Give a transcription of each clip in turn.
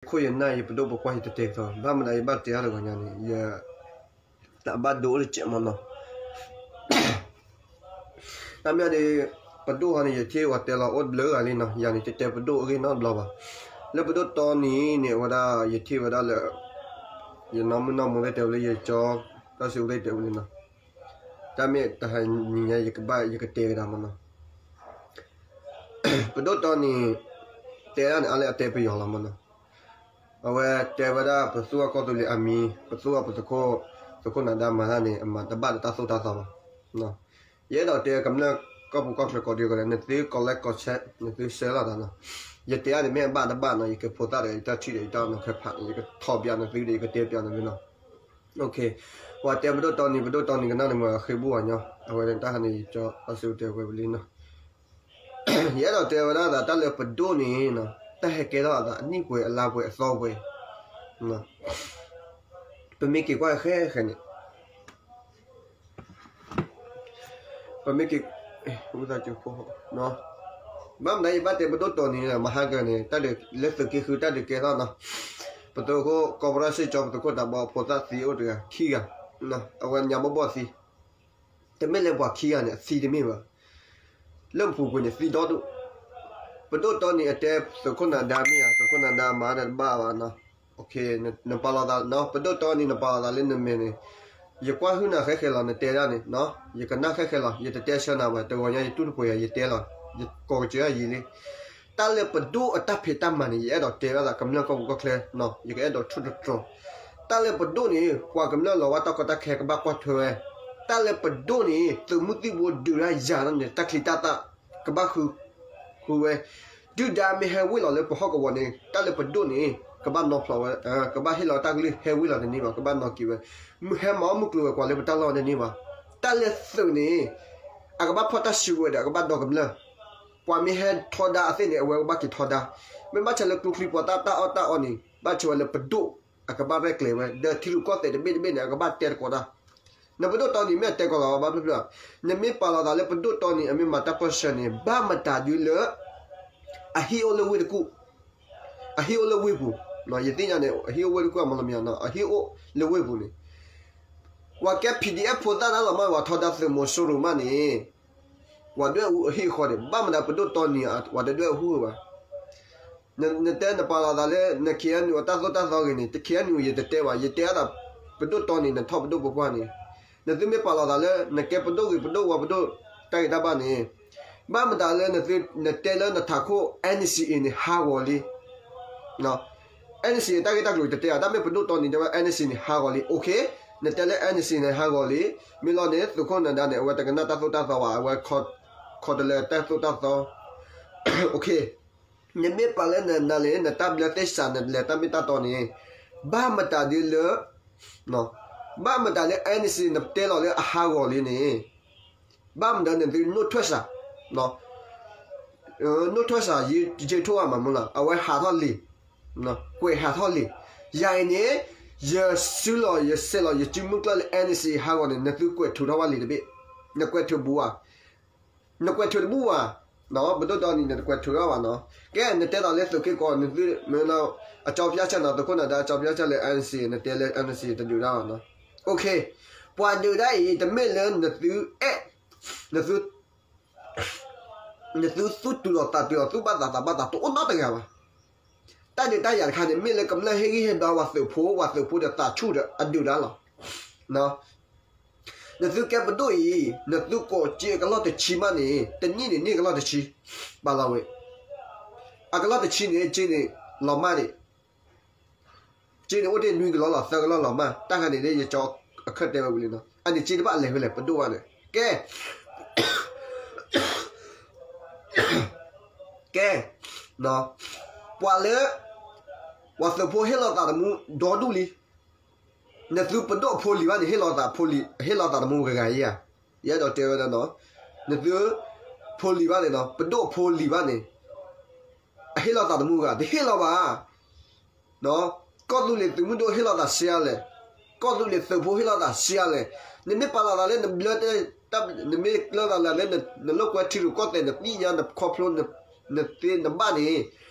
ယခိၣ်ယနၢ် ယပဒိၣ်ပကွၢ် ယတတဲကဒီး ဘၣ်မနုၤယဘၣ်တဲအါတဂီၤညါန့ၣ် ယတၢ်ဘၣ်ဒိအိၣ်တစဲးမ့ၢ်နီၤ. တၢ်မ့ၢ်န့ၣ် ပဒိၣ်ဟီန့ၣ် ယထံၣ်ဝဲတဲလီၤအိၣ်တဘျုးဂၤလံနီၤ, ယၤန့ၣ် တတဲပဒိၣ်အဂ့ၢ်နီတဘျီဘၣ်. လၢပဒိၣ်တီနံၤန့ၣ် အဝဲဒၣ် ယထံၣ်ဝဲဒၣ်လၢ ယနီၢ်မုၢ်နီၢ်မူသ့ၣ်တဲဝဲလၢ ယကၠီ တၢ်စံးဝဲသ့ၣ်တဲဝဲလံနီၤ. တၢ်မ့ၢ်တဟါညါ ယကဘၣ် ယကတဲကဒါမ့ၢ်နီၤ. ပဒိၣ်တီနံၤ တဲဒၣ်န့ၣ် အါလၢအတဲပယီၤလီၤမ့ၢ်နီၤ. အဝဲတဲဝဲဒၣ် ပသူအီၤကီၢ်သူလ့ၤအမံၤ ပသူအီၤပသုးခိၣ် သုးခိၣ်နၤဒါမၤတၢ်န့ၣ် အမၤတဘၣ်ဒီးတၢ်သိၣ်တၢ်သီဘၣ်. ယအဲၣ်ဒိးတဲကမျၢၢ်ကီၢ်ပူၤကီၢ်ချၢကိးဒံကိးဒဲး နသု comment ကိးဆဲ နသု share လီၤသးနီၤ. ယတဲအါန့ၣ်မ့ၢ်အဘၣ်တဘၣ်နီၤ ယကဖိသၣ်ဒီးယတၢ်ထံၣ်ဒီးယတၢ်နီၤခဲဖးန့ၣ် ယကထီၣ်ပျးနသုဒီး ယကတဲပျးနသုနီၤ. ပှၤတဲပဒိၣ်တီနံၤ ပဒိၣ်တီနံၤကနၣ်န့ၣ်မ့ၢ်အဃ့ဘိၣ်အညီ အဝဲန့ၣ်တၢ်ဟါန့ၣ် ယကၠီ တၢ်စံးဝဲတဲဝဲဝံၤလံနီၤ. ယအဲၣ်ဒိးတဲဝဲဒၣ်သးတၢ်လၢပဒိၣ်န့ၣ် တၢ်ဟဲကဲထီၣ်အသးအနံၣ်ပှဲၤအလါပှဲၤအသီပှဲၤ ပမ့ၢ်က့ၤကွၢ်ဃဲဃဲန့ၣ် ပမ့ၢ်က့ၤ ဘၣ်မနုၤယဘၣ်တဲပဒိၣ်တီနံၤ မဟါကၢန့ၣ် တၢ်ဒုးလၢသုးက့ဃုတၢ်ဒုးကဲထီၣ်နီၤ. ပသုးခိၣ်ကီၢ်ပရၢစ့ၣ်ကၠီ ပသုးခိၣ်တၢ်ဘီအဖိသၣ်သံအိၣ်တဂၤခံဂၤ အဝဲညါဘီၣ်ဘီၣ်သံ တမ့ၢ်လၢပှၤခံဂၤန့ၣ် အသံတမ့ၢ်ဘၣ်. လၢပူၤကွံာ်န့ၣ် သံဒီဒူၣ်. ပဒိၣ်တီနံၤအတဲ သုးခိၣ်နၤဒါမ့ၢ်ဧါ, သုးခိၣ်နၤဒါမၤတဘၣ်ဘၣ်နီၤ. နပာ်လီၤသးနီၤ, ပဒိၣ်တီနံၤ နပာ်လီၤသးလၢနမဲာ်န့ၣ်, ယကွၢ်ဟုၣ်နၤဃဲဃဲလီၤ နတဲဒၣ်န့ၣ်, ယကနၣ်ဃဲဃဲလီၤ ယတတဲဆၢနၤဘၣ်, တဂီၤညါယတူၢ်တပှဲၤယၤ ယတဲလီၤ, ယကိးကစၢ်ယၤယံာ်လံ. တၢ်လၢပဒိၣ်အတၢ်ဖံးတၢ်မၤန့ၣ် ယအဲၣ်ဒိးတဲဘၣ်သး ကမျၢၢ်ကီၢ်ပူၤကီၢ်ချၢ, ယကအဲၣ်ဒိးထူၣ်တတြီၤ. တၢ်လၢပဒိၣ်န့ၣ် ပှၤကမျၢၢ်လီၤဝဲတၢ်ကီတၢ်ခဲကဘၣ်ကွၢ်ထွဲဝဲ. တၢ်လၢပဒိၣ်န့ၣ် သုးမုၢ်သံၣ်ဘိဒုးတၢ်ယၤန့ၣ် တၢ်ချံတၢ်သၣ် ကဘၣ်ဃုဝဲ. ဒုၣ်ဒါမ့ၢ်ဟဲဝ့ၢ်လီၤလၢပဟီၣ်ကဝီၤန့ၣ် တၢ်လၢပဒိၣ်န့ၣ် ကဘၣ်နီၤဖျိးဝဲ, ကဘၣ်ဟ့ၣ်လီၤတၢ်ကလုၢ်ဟဲဝ့ၢ်လီၤတန့ၢ်ဘၣ်, ကဘၣ်နီၤက့ၤဝဲ. ဟဲမၤအီၣ်မုၢ်ကျိၤဝဲၤကွာ်လၢပတၢ်လီၢ်တန့ၢ်ဘၣ်. တၢ်လၢသုးန့ၣ် အကဘၣ်ဖီၣ်တၢ်စုကဝဲၤဒီး အကဘၣ်ဒီကမျၢၢ်. ပှၤမ့ၢ်ဟဲထီဒါအသ့ၣ်န့ၣ် အဝဲကဘၣ်က့ၤထီဒါ. မ့ၢ်ဘၣ်ဆၣ်လၢကျိချံပှၤသၣ်တၢ်အီၣ်တၢ်အီန့ၣ် ဘၣ်ဆၣ်ဝဲလၢပဒိၣ် အကဘၣ်ရဲၣ်ကျဲၤဝဲ, ဒီးထံရူၢ်ကီၢ်သဲးတဘ့ၣ်တဘ့ၣ်န့ၣ် အကဘၣ်တဲသကိးတၢ်. နပဒိၣ်တီနံၤမ့ၢ်အတဲကီးလီၤဘၣ်ဖျၢၣ်ဖျၢၣ်, နမ့ၢ်ပာ်လီၤသးလၢပဒိၣ်တီနံၤ အမ့ၢ်မၤတၢ်ပၢၢ်ဆၢန့ၣ် ဘၣ်မတၤဒုလၢ အဟံၣ်အိၣ်လၢဝ့ၢ်တကူၣ်, အဟံၣ်အိၣ်လၢဝ့ၢ်ပူၤ, ယသ့ၣ်ညါန့ၣ် အဟံၣ်အိၣ်ဝ့ၢ်တကူၣ်အမီၤလမီၤနီၤ, အဟံၣ်အိၣ်လၢဝ့ၢ်ပူၤန့ၣ် ပှၤကဲ PDF ဖိသၣ်တၢ်လီၤမး ပှၤထီဒါသုးမီၤစိရိၤမးန့ၣ် ပှၤဒွဲၣ်အူအဟံၣ်အဃီန့ၣ် ဘၣ်မတၤပဒိၣ်တီနံၤ ပှၤတဒွဲၣ်အူဘၣ်. နတဲနပာ်လီၤသးလၢ န KNU အတၢ်သိၣ်တၢ်သီဂ့ၤန့ၣ် တ KNU ယတတဲဘၣ်, ယတဲအသး ပဒိၣ်တီနံၤ နထီၣ်ပဒိၣ်ပပှၢ်န့ၣ်, နသုမ့ၢ်ပာ်လီၤသးလၢ နကဲပဒိၣ်ဂ့ၤပဒိၣ်ဝါပဒိၣ်တၢ်ဂ့ၤတၢ်ဘၣ်န့ၣ်, ဘၣ်မတၤလၢ နတဲလၢနထးခိၣ် NCA န့ၣ် ဟးဂီၤလံ NCA တၢ်ဂ့ၢ်တၢ်ကျိၤတတဲအီၤ, တၢ်မ့ၢ်ပဒိၣ်တီနံၤတဲဝဲ NCA န့ၣ် ဟးဂီၤလံ, OK, နတဲလၢ NCA န့ၣ် ဟးဂီၤလံ, မ့ၢ်လီၤန့ၣ် သုးခိၣ်နၤဒါန့ၣ် အဝဲတကနၣ်တၢ်သိၣ်တၢ်သီဘၣ်, အဝဲ ခီတလၢတၢ်သိၣ်တၢ်သီ, OK, နမ့ၢ်ပာ်လၢနနၤလၢ နတၢ်ဘျၢသ့ၣ်စး နလဲၤတၢ်မ့ၢ်တၢ်တီန့ၣ်, ဘၣ်မတၤဒ်လၢ ဘၣ်မတၤလၢ NCA နတဲလီၤလၢအဟးဂီၤလံန့ၣ်, ဘၣ်မတၤနသု နအိၣ်ထွဲစး, နအိၣ်ထွဲစး ယဲထိၣ်အမၤမူလီၤ, အဝဲဟးထီၣ်လံ, ကွဲးဟးထီၣ်လံ. ယၤအံၤန့ၣ် ယစုလီၤ ယဆဲးလီၤ ယစုမုၢ်ကျၢၢ်လၢ NCA ဟးဂီၤန့ၣ် နသုကွဲးထုးထီၣ်ဝဲလံတဘ့ၣ်, နကွဲးထုးဘူးဧါ, နကွဲးထုးတဘူးဧါ, ပဒိၣ်တီနံၤ နတကွဲးထုးထီၣ်ဘၣ်နီၤ. ကဲ နတဲလီၤလၢသုးက့ကိး နသု မ့ၢ်လၢ အကၠီဖျါဆၢနီၤ သုးခိၣ်နၤဒါ အကၠီဖျါဆၢလၢ NCA နတဲလၢ NCA တဒုးတၢ်ဘၣ်နီၤ. OK, ပှၤဒုးတၢ်အံၤ တမ့ၢ်လၢနသုအဲၣ်, နသု နသုသူၣ်တုၤလီၤသးတုၤလီၤ သူၣ်ဘၣ်သးသးဘၣ်သးတအိၣ်နီတဂၤဘၣ်. တၢ်ဒုးတၢ်ယၤတခါန့ၣ် မ့ၢ်လၢကမျၢၢ်ဟ့ၣ်ဂံၢ်ဟ့ၣ်ဘါဝဲသုးဖိ ဝဲသုးဖိဒီးသးဆူၣ်ဒီးအဒုးတၢ်လီၤ. နသုကဲပဒိၣ်အံၤ နသုကိးက့အကလီၢ်တဆံမးန့ၣ် တနံၣ်န့ၣ်န့ၢ်ကလီၢ်တဆံ, ပာ်လီၤဝဲ အကလီၢ်တဆံန့ၣ် က့န့ၣ်လီၤမၢ်န့ၣ် က့န့ၣ်အိၣ်တ့ၢ်နွံကလီၢ်လီၤ သၢကလီၢ်လီၤမၢ် တၢ်ခါန့ၣ် ယကၠီအခၢၣ်တဲဝဲဝံၤလံနီၤ အန့ၣ်က့တဘၣ်လဲၤဝဲလဲၣ် ပဒိၣ်ဘၣ်န့ၣ် ကဲ ကဲ ပှၤလၢ ပှၤသုးဖိဟ့ၣ်လီၤသးသမူဒီဒူၣ်လံ နသုပဒိၣ်အဖိလံၤဘၣ်န့ၣ် ဟ့ၣ်လီၤသးဖိလံၤ ဟ့ၣ်လီၤသးသမူဂၤဂၤဧါ, ယအဲၣ်ဒိးတဲဝဲဒၣ်နီၤ, နသုဖိလံၤဘၣ်န့ၣ်နီၤ ပဒိၣ်အဖိလံၤဘၣ်န့ၣ် အဟ့ၣ်လီၤသးသမူဂၤ တဟ့ၣ်လီၤဘၣ်, ကီၢ်သူလ့ၤသုးမုၢ်ဒိၣ်ဟ့ၣ်လီၤသးစ့အါလဲၣ်, ကီၢ်သူလ့ၤသုးဖိဟ့ၣ်လီၤသးစ့အါလဲၣ်, နမ့ၢ်ပာ်လီၤသးလၢနဘျၢတဲ နမ့ၢ်ကျၢၤသးလၢ နလိာ်ကွဲထံရူၢ်ကီၢ်သဲး နသ့ၣ်ညါ နခီဖျိ နသ့နဘၣ်န့ၣ်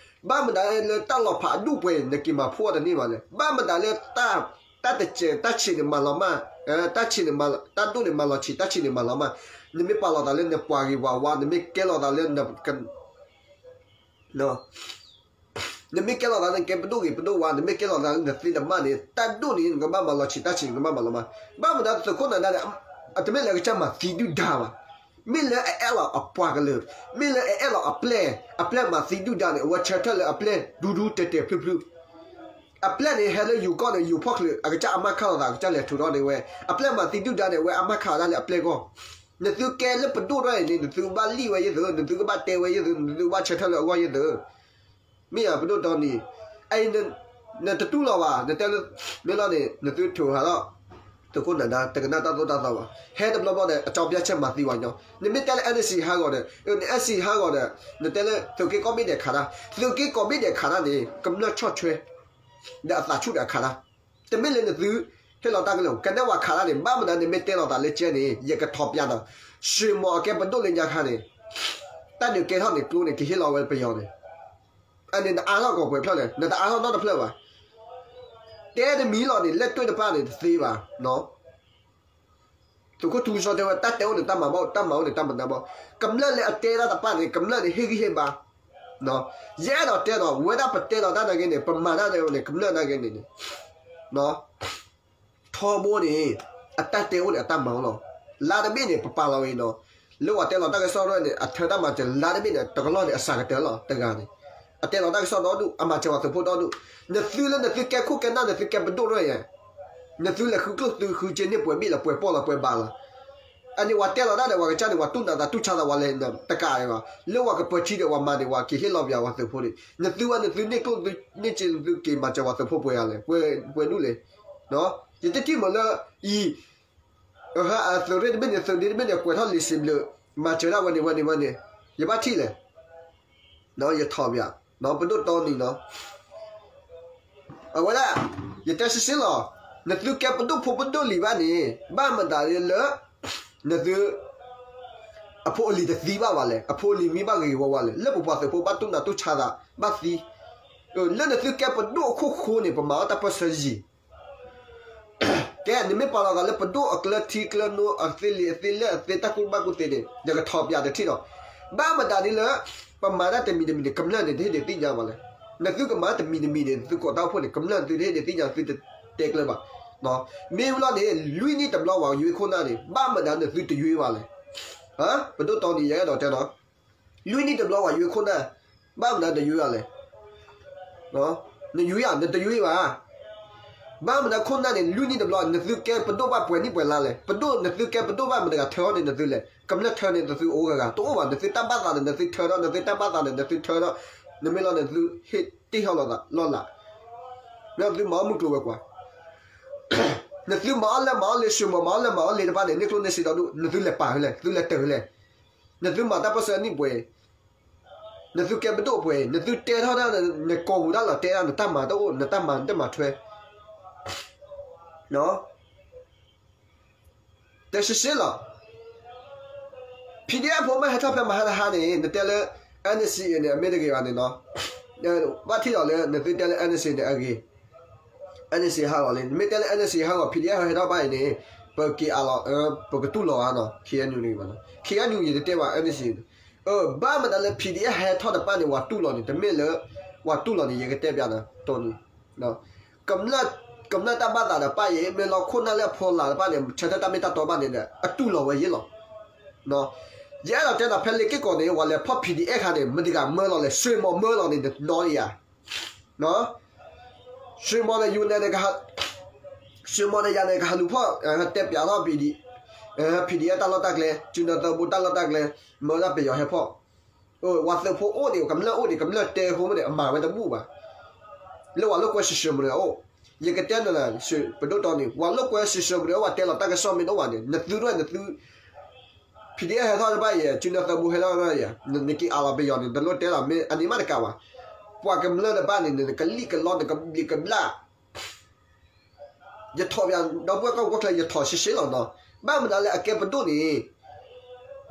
ဘၣ်မတၤလၢတၢ်လီၤဖးအဒူၣ်ပှဲၤ နက့ၤမၤဖှိၣ်အီၤတန့ၢ်ဘၣ်လဲၣ်. ဘၣ်မတၤလၢ တၢ်တစဲး တၢ်ဆံးန့ၣ်မၤလီၤမၢ်, တၢ်ဆံးန့ၣ်မၤ, တၢ်ဒိၣ်န့ၣ်မၤလီၤဆံး တၢ်ဆံးန့ၣ်မၤလီၤမၢ်. နမ့ၢ်ပာ်လီၤသးလၢနပှၤဂ့ၤပှၤဝါ, နမ့ၢ်ကဲလီၤသးလၢ နမ့ၢ်ကဲလီၤသးလၢနကဲပဒိၣ်ဂ့ၤပဒိၣ်ဝါ, နမ့ၢ်ကဲလီၤသးလၢနသ့နဘၣ်န့ၣ် တၢ်ဒိၣ်န့ၣ် နကဘၣ်မၤလီၤဆံး တၢ်ဆံးန့ၣ် နကဘၣ်မၤလီၤမၢ်. ဘၣ်မတၤသုးခိၣ်နၤဒါန့ၣ် အတမ့ၢ်လၢအကစၢ်မၤသံဒုၣ်ဒါဘၣ်. မ့ၢ်လၢအအဲၣ်လီၤအပှၤကလုာ်, မ့ၢ်လၢအအဲၣ်လီၤအပျဲၢ်, အပျဲၢ်မၤသံဒုၣ်ဒါန့ၣ် အဝဲဆၢထၢၣ်လၢအပျဲၢ်ဒူဒူတဲာ်တဲာ်ဖျုဖျု. အပျဲၢ်န့ၣ် ဟဲလၢယိၤကီၢ်န့ၣ် ယိၤဖီၣ်ချုး အကစၢ်အမၢ်ခးလိာ်သး အကစၢ်လဲၤထုးထီၣ်န့ၢ်ဝဲ, အပျဲၢ်မၤသံဒုၣ်ဒါန့ၣ် အဝဲအမၢ်ခးဒၣ်လၢအပျဲၢ်ဂီၢ်. နသုကဲလၢပဒိၣ်ထီၣ်အံၤန့ၣ် နသုကဘၣ်လံၣ်ဝဲယသု, နသုကဘၣ်တဲဝဲယသု, နသုကဘၣ်ဆၢထၢၣ်လၢအဂီၢ်ယသု. မ့ၢ်ဧါ ပဒိၣ်တီနံၤ, အအံၤ နတတူၢ်လိာ်ဘၣ်, နတဲလၢ မ့ၢ်လီၤန့ၣ် နသုထုးဟးထီၣ် သုးခိၣ်နၤဒါ တကနၣ်တၢ်သိၣ်တၢ်သီဘၣ်. ဟဲတဘျီဘျီဒီး အကၠီပျၢ်ဆဲးမၤသံဝဲညီ, နမ့ၢ်တဲလၢ NCA ဟးဂီၤဒီး, NCA ဟးဂီၤဒီး, နတဲလၢသုးက့ကိးဘ့ၣ်ဒဲးခးတၢ်, သုးက့ကိးဘ့ၣ်ဒဲးခးတၢ်န့ၣ် ကမျၢၢ်ဆီၣ်ထွဲ ဒီးအသးဆူၣ်ဒီးအခးတၢ်, တမ့ၢ်လၢနသု ဟ့ၣ်လီၤတၢ်ကလုၢ် ကနဲဝဲခးတၢ်န့ၣ် ဘၣ်မနုၤနမ့ၢ်တဲလီၤသးလၢကဲန့ၣ် ယကထီၣ်ပၠးဒီး ရွှေမော် အကဲပဒိၣ်လၢညါခါန့ၣ် တၢ်ဒုးကဲထီၣ်န့ၣ် ကျိန့ၣ် ကဟ့ၣ်လီၤဝဲပယီၤန့ၣ်, အန့ၣ်နအါထီၣ်ကီးပှဲၤဖျၢၣ်လဲၣ်, နတအါထီၣ်နီတဖျၢၣ်ဘၣ်. တဲတမံၤလီၤန့ၣ် လဲၣ်တွ့ၣ်တပၣ်န့ၣ် တသ့ဘၣ်. သုးခိၣ်ထူကစီတဲဝဲ တၢ်တဲအိၣ်န့ၣ် တၢ်မၤဘၣ်, တၢ်မၤအိၣ်န့ၣ် တၢ်မၤတၢ်ဘၣ်. ကမျၢၢ်လၢအတဲတၢ်တပၣ်န့ၣ် ကမျၢၢ်န့ၣ် ဟ့ၣ်ဂံၢ်ဟ့ၣ်ဘါ. ယအဲၣ်ဒိးတဲဒီး ဝဲဒၣ်ပတဲလီၤတၢ်နာ်က့န့ၣ် ပမၤတၢ်န့ၣ် ကမျၢၢ်နာ်က့န့ၣ်န့ၣ် ထီဘိန့ၣ် အတၢ်တဲအိၣ်န့ၣ် အတၢ်မၤအိၣ်လီၤ. လါတဘ့ၣ်န့ၣ် ပပာ်လီၤဝဲနီၤ, လၢပှၤတဲလီၤတၢ်ကစီၣ်ရဲၣ်န့ၣ် အထၢတၢ်မၤစၢၤ လါတဘ့ၣ်န့ၣ် တကလီၢ်န့ၣ် အစှၤကတၢၢ်လီၤ တဂၤန့ၣ်. အတဲလီၤတၢ်ကစီၣ်ဒီဒူၣ်, အမၤစၢၤပှၤသုးဖိဒီဒူၣ်. နသုလၢနသုကဲခိၣ်ကဲနၢ် နသုကဲပဒိၣ်ရဲၣ်ယဲၢ်, နသုလဲၤဃုကျိၣ်သုဃုစ့န့ၢ်ပှဲၤဘ့ၣ်လီၤ ပှဲၤပီၣ်လီၤ ပှဲၤဘၣ်လီၤ. အန့ၣ်ပှၤတဲလီၤတၢ်ဒီး ပှၤကစၢ်န့ၣ် ပှၤတူၢ်နးသးတူၢ်ဆါသး ပှၤလဲၤတကးဒံးဘၣ်. လၢပှၤကပၢၤထံဒီး ပှၤမၤန့ၣ် ပှၤက့ၤဟ့ၣ်လီၤပှၤသုးဖိန့ၣ်. နသုဝဲ နသုန့ၢ်ကျိၣ်န့ၢ်စ့ နသုက့ၤမၤစၢၤပှၤသုးဖိပှဲၤဂၤလဲၣ်, ပှဲၤဒူၣ်လဲၣ်. ယတထံၣ်မးလၢအံၤ သုးရ့ၣ်တဘ့ၣ်န့ၣ် သုးဒ့တဘ့ၣ်န့ၣ် ကွဲးထီၣ်လံာ်စံးဘျုး မၤစၢၤဒၣ်ဝဲန့ၣ်ဝဲန့ၣ်ဝဲန့ၣ်, ယဘၣ်ထံၣ်လဲၣ်. ယထီၣ်ပၠး ပဒိၣ်တီနံၤနီၤ. အဝဲဒၣ် ယတဲစ့ၢ်စ့ၢ်လီၤ, နသုကဲပဒိၣ်ဖိပဒိၣ်လံၤဘၣ်န့ၣ် ဘၣ်မတၤလၢ နသု အဖိအလံၤတသံဘၣ်ဘၣ်လဲၣ်, အဖိအလံၤမ့ၢ်ဘၣ်ဂ့ၤဂ့ၤဝါဝါလဲၣ်, လၢပပှၤသုးဖိဘၣ်တူၢ်နးတူၢ်ဆါသး ဘၣ်သံ. လၢနသုကဲပဒိၣ်အခိၣ်ဃိန့ၣ် ပမၤအီၣ်တၢ်ပၢၢ်ဆၢယံၤ ကဲ နမ့ၢ်ပာ်လီၤသးလၢပဒိၣ်အကျၢၤထံကျၢၤနိ အသ့လံာ်အသ့လဲၢ်အသ့ တၢ်ကူၣ်ဘၣ်ကူၣ်သ့န့ၣ် ယကထီၣ်ပၠးတထံၣ်ဒီး ဘၣ်မတၤဒ်လၢ ပမၤတၢ်တမံၤတမံၤန့ၣ် ကမျၢၢ်န့ၣ် တဟ့ၣ်ဒုးသ့ၣ်ညါဘၣ်လဲၣ်. နသုကမၤတမံၤတမံၤန့ၣ် သုကိးတၢ်အိၣ်ဖှိၣ်န့ၣ် ကမျၢၢ်သုတဟ့ၣ်ဒုးသ့ၣ်ညါ သုတတဲကျၢၤဘၣ်. မ့ၢ်ဝံၤလီၤန့ၣ် လွံၢ်နံၣ်တဘျီ ပှၤကယွ့ခိၣ်နၢ်န့ၣ် ဘၣ်မတၤနသုတယွ့ဘၣ်လဲၣ်. ပဒိၣ်တီနံၤ ယအဲၣ်ဒိးတဲနီၤ လွံၢ်နံၣ်တဘျီ ပှၤယွ့ခိၣ်နၢ် ဘၣ်မနုၤတယွ့ဘၣ်လဲၣ်. နယွ့ဧါ နတယွ့ဘၣ်. ဘၣ်မနုၤခိၣ်နၢ်န့ၣ် လွံၢ်နံၣ်တဘျီ နသုကဲပဒိၣ်ဘၣ်ပှဲၤနံၣ်ပှဲၤလါလဲၣ်. ပဒိၣ် နသုကဲပဒိၣ်ဘၣ်မတၤတဂၤထၢထီၣ်န့ၢ်နသုလဲၣ်. ကမျၢၢ်ထၢန့ၢ်နသုအိၣ်ဂၤဂၤ တအိၣ်ဘၣ်. နသုတၢ်ဘၣ်သးန့ၣ် နသုထၢထီၣ်, နသုတၢ်ဘၣ်သးန့ၣ် နသုထၢထီၣ်, နမ့ၢ်လီၤန့ၣ် နသုဟ့ၣ်တ့ၢ်ထီၣ်လီၤသးလီၢ်လၤ. မ့ၢ်သုမၤအီၣ်မုၢ်ကျိၤဝဲၤကွာ် နသုမၤအီၣ်လၢမၤအီၣ်လ့ ရွှေမော် မၤအီၣ်လၢမၤအီၣ်လ့တဖၣ်န့ၣ် န့ၢ်ကျိၣ်န့ၢ်စ့ဒီဒူၣ် နသုလဲၤပာ်ဖဲလဲၣ်, သုလဲၤတၢၢ်ဖဲလဲၣ်. နသုမၤတၢ်ပၢၢ်ဆၢအနံၣ်ပှဲၤ နသုကဲပဒိၣ်ပှဲၤ နသုတဲထီၣ်တၢ် နကိးပူၤတၢ်လီၤတဲတၢ် နတၢ်မၤတအိၣ် နတၢ်မၤတမၤထွဲ တဲရှဲရှဲလီၤ. PDF ဖိမ့ၢ်ဟဲထီၣ်ဖဲမဟါတဟါန့ၣ် နတဲလၢ NCA န့ၣ် အမ့ၢ်တဂ့ၤဘၣ်န့ၣ်နီၤ. ဘၣ်ထံၣ်လီၤလၢ နသုတဲလၢ NCA န့ၣ် အဂ့ၤ NCA ဟးဂီၤလံ နမ့ၢ်တဲလၢ NCA ဟးဂီၤ PDF ဟဲထီၣ်ဘၣ်အံၤန့ၣ် ပက့ၤအးလီၤ ပကတူၢ်လိာ်ဧါနီၤ KNU န့ၣ်ဘၣ်နီၤ KNU ယတတဲဘၣ် NCA ဘၣ်မတၤလၢ PDF ဟဲထီၣ်တပၣ်န့ၣ် ပှၤတူၢ်လိာ်န့ၣ် တမ့ၢ်လၢ ပှၤတူၢ်လိာ်န့ၣ် ယကတဲပျးနၤ တိၢ်န့ၣ် ကမျၢၢ်တၢ်ဘၣ်သးတပၣ်အံၤ မ့ၢ်လီၤခိၣ်နၢ်လၢအဖီလာ်တပၣ်န့ၣ် ဆၢထၢၣ်တၢ်မ့ၢ်တၢ်တီဘၣ်န့ၣ်ဒီး အတူၢ်လိာ်ဝဲယ့ၢ်လီၤ. ယအဲၣ်ဒိးတဲနၤ ဖဲလ့က့ၢ်ကီးန့ၣ် ပှၤလဲၤဖီၣ် PDF ခါန့ၣ် မတၤတဂၤမၢလီၤလဲၣ် ရွှေမော်မၢလီၤန့ၣ် နနီၤယၤ ရွှေမော်န့ၣ် ယူၤနဲၣ်န့ၣ် ရွှေမော်န့ၣ် ယၤန့ၣ် ကဟးလူၤဖီၣ် တဲပျးထီၣ် PDF တၢ်လီၢ်တၢ်ကျဲ ကၠူနသုးဘူးတၢ်လီၢ်တၢ်ကျဲ မၢဒၣ်ပယီၤဟဲဖီၣ် ပှၤသုးဖိအိၣ်န့ၣ် ကမျၢၢ်အိၣ်န့ၣ် ကမျၢၢ်တဲဖိမ့ၢ်န့ၣ် အမၤဝဲတဘူၣ်ဘၣ် လၢပှၤလိာ်ကွဲ ရွှေမော်န့ၣ်အိၣ် ယကတဲနၤ ပဒိၣ်တီန့ၣ် ပှၤလိာ်ကွဲ ရွှေမော်န့ၣ်အိၣ် ပှၤတဲလီၤတၢ်ကစီၣ်မ့ၢ်တအိၣ်ဘၣ်န့ၣ် နသုဒွဲၣ်နသု PDF ဟဲထီၣ်တဘၣ်ယဲ ကၠူနသုးဘူးဟဲထီၣ်တဘၣ်ယဲ နက့ၤအးလီၤပယီၤန့ၣ် တလိၣ်တဲလီၤ မ့ၢ်အန့ၣ်မးတကးဘၣ် ပှၤကမျၢၢ်တဘၣ်န့ၣ် နကလံၣ်ကလီ နကဘျံးကဘျၣ် ယထီၣ်ပၠး ဒီပုၢ်ဝဲၢ်ကီၢ်ပူၤကီၢ်ချၢ ယထီၣ်ရှဲရှဲလီၤနီၤ ဘၣ်မတၤလၢအကဲပဒိၣ်န့ၣ်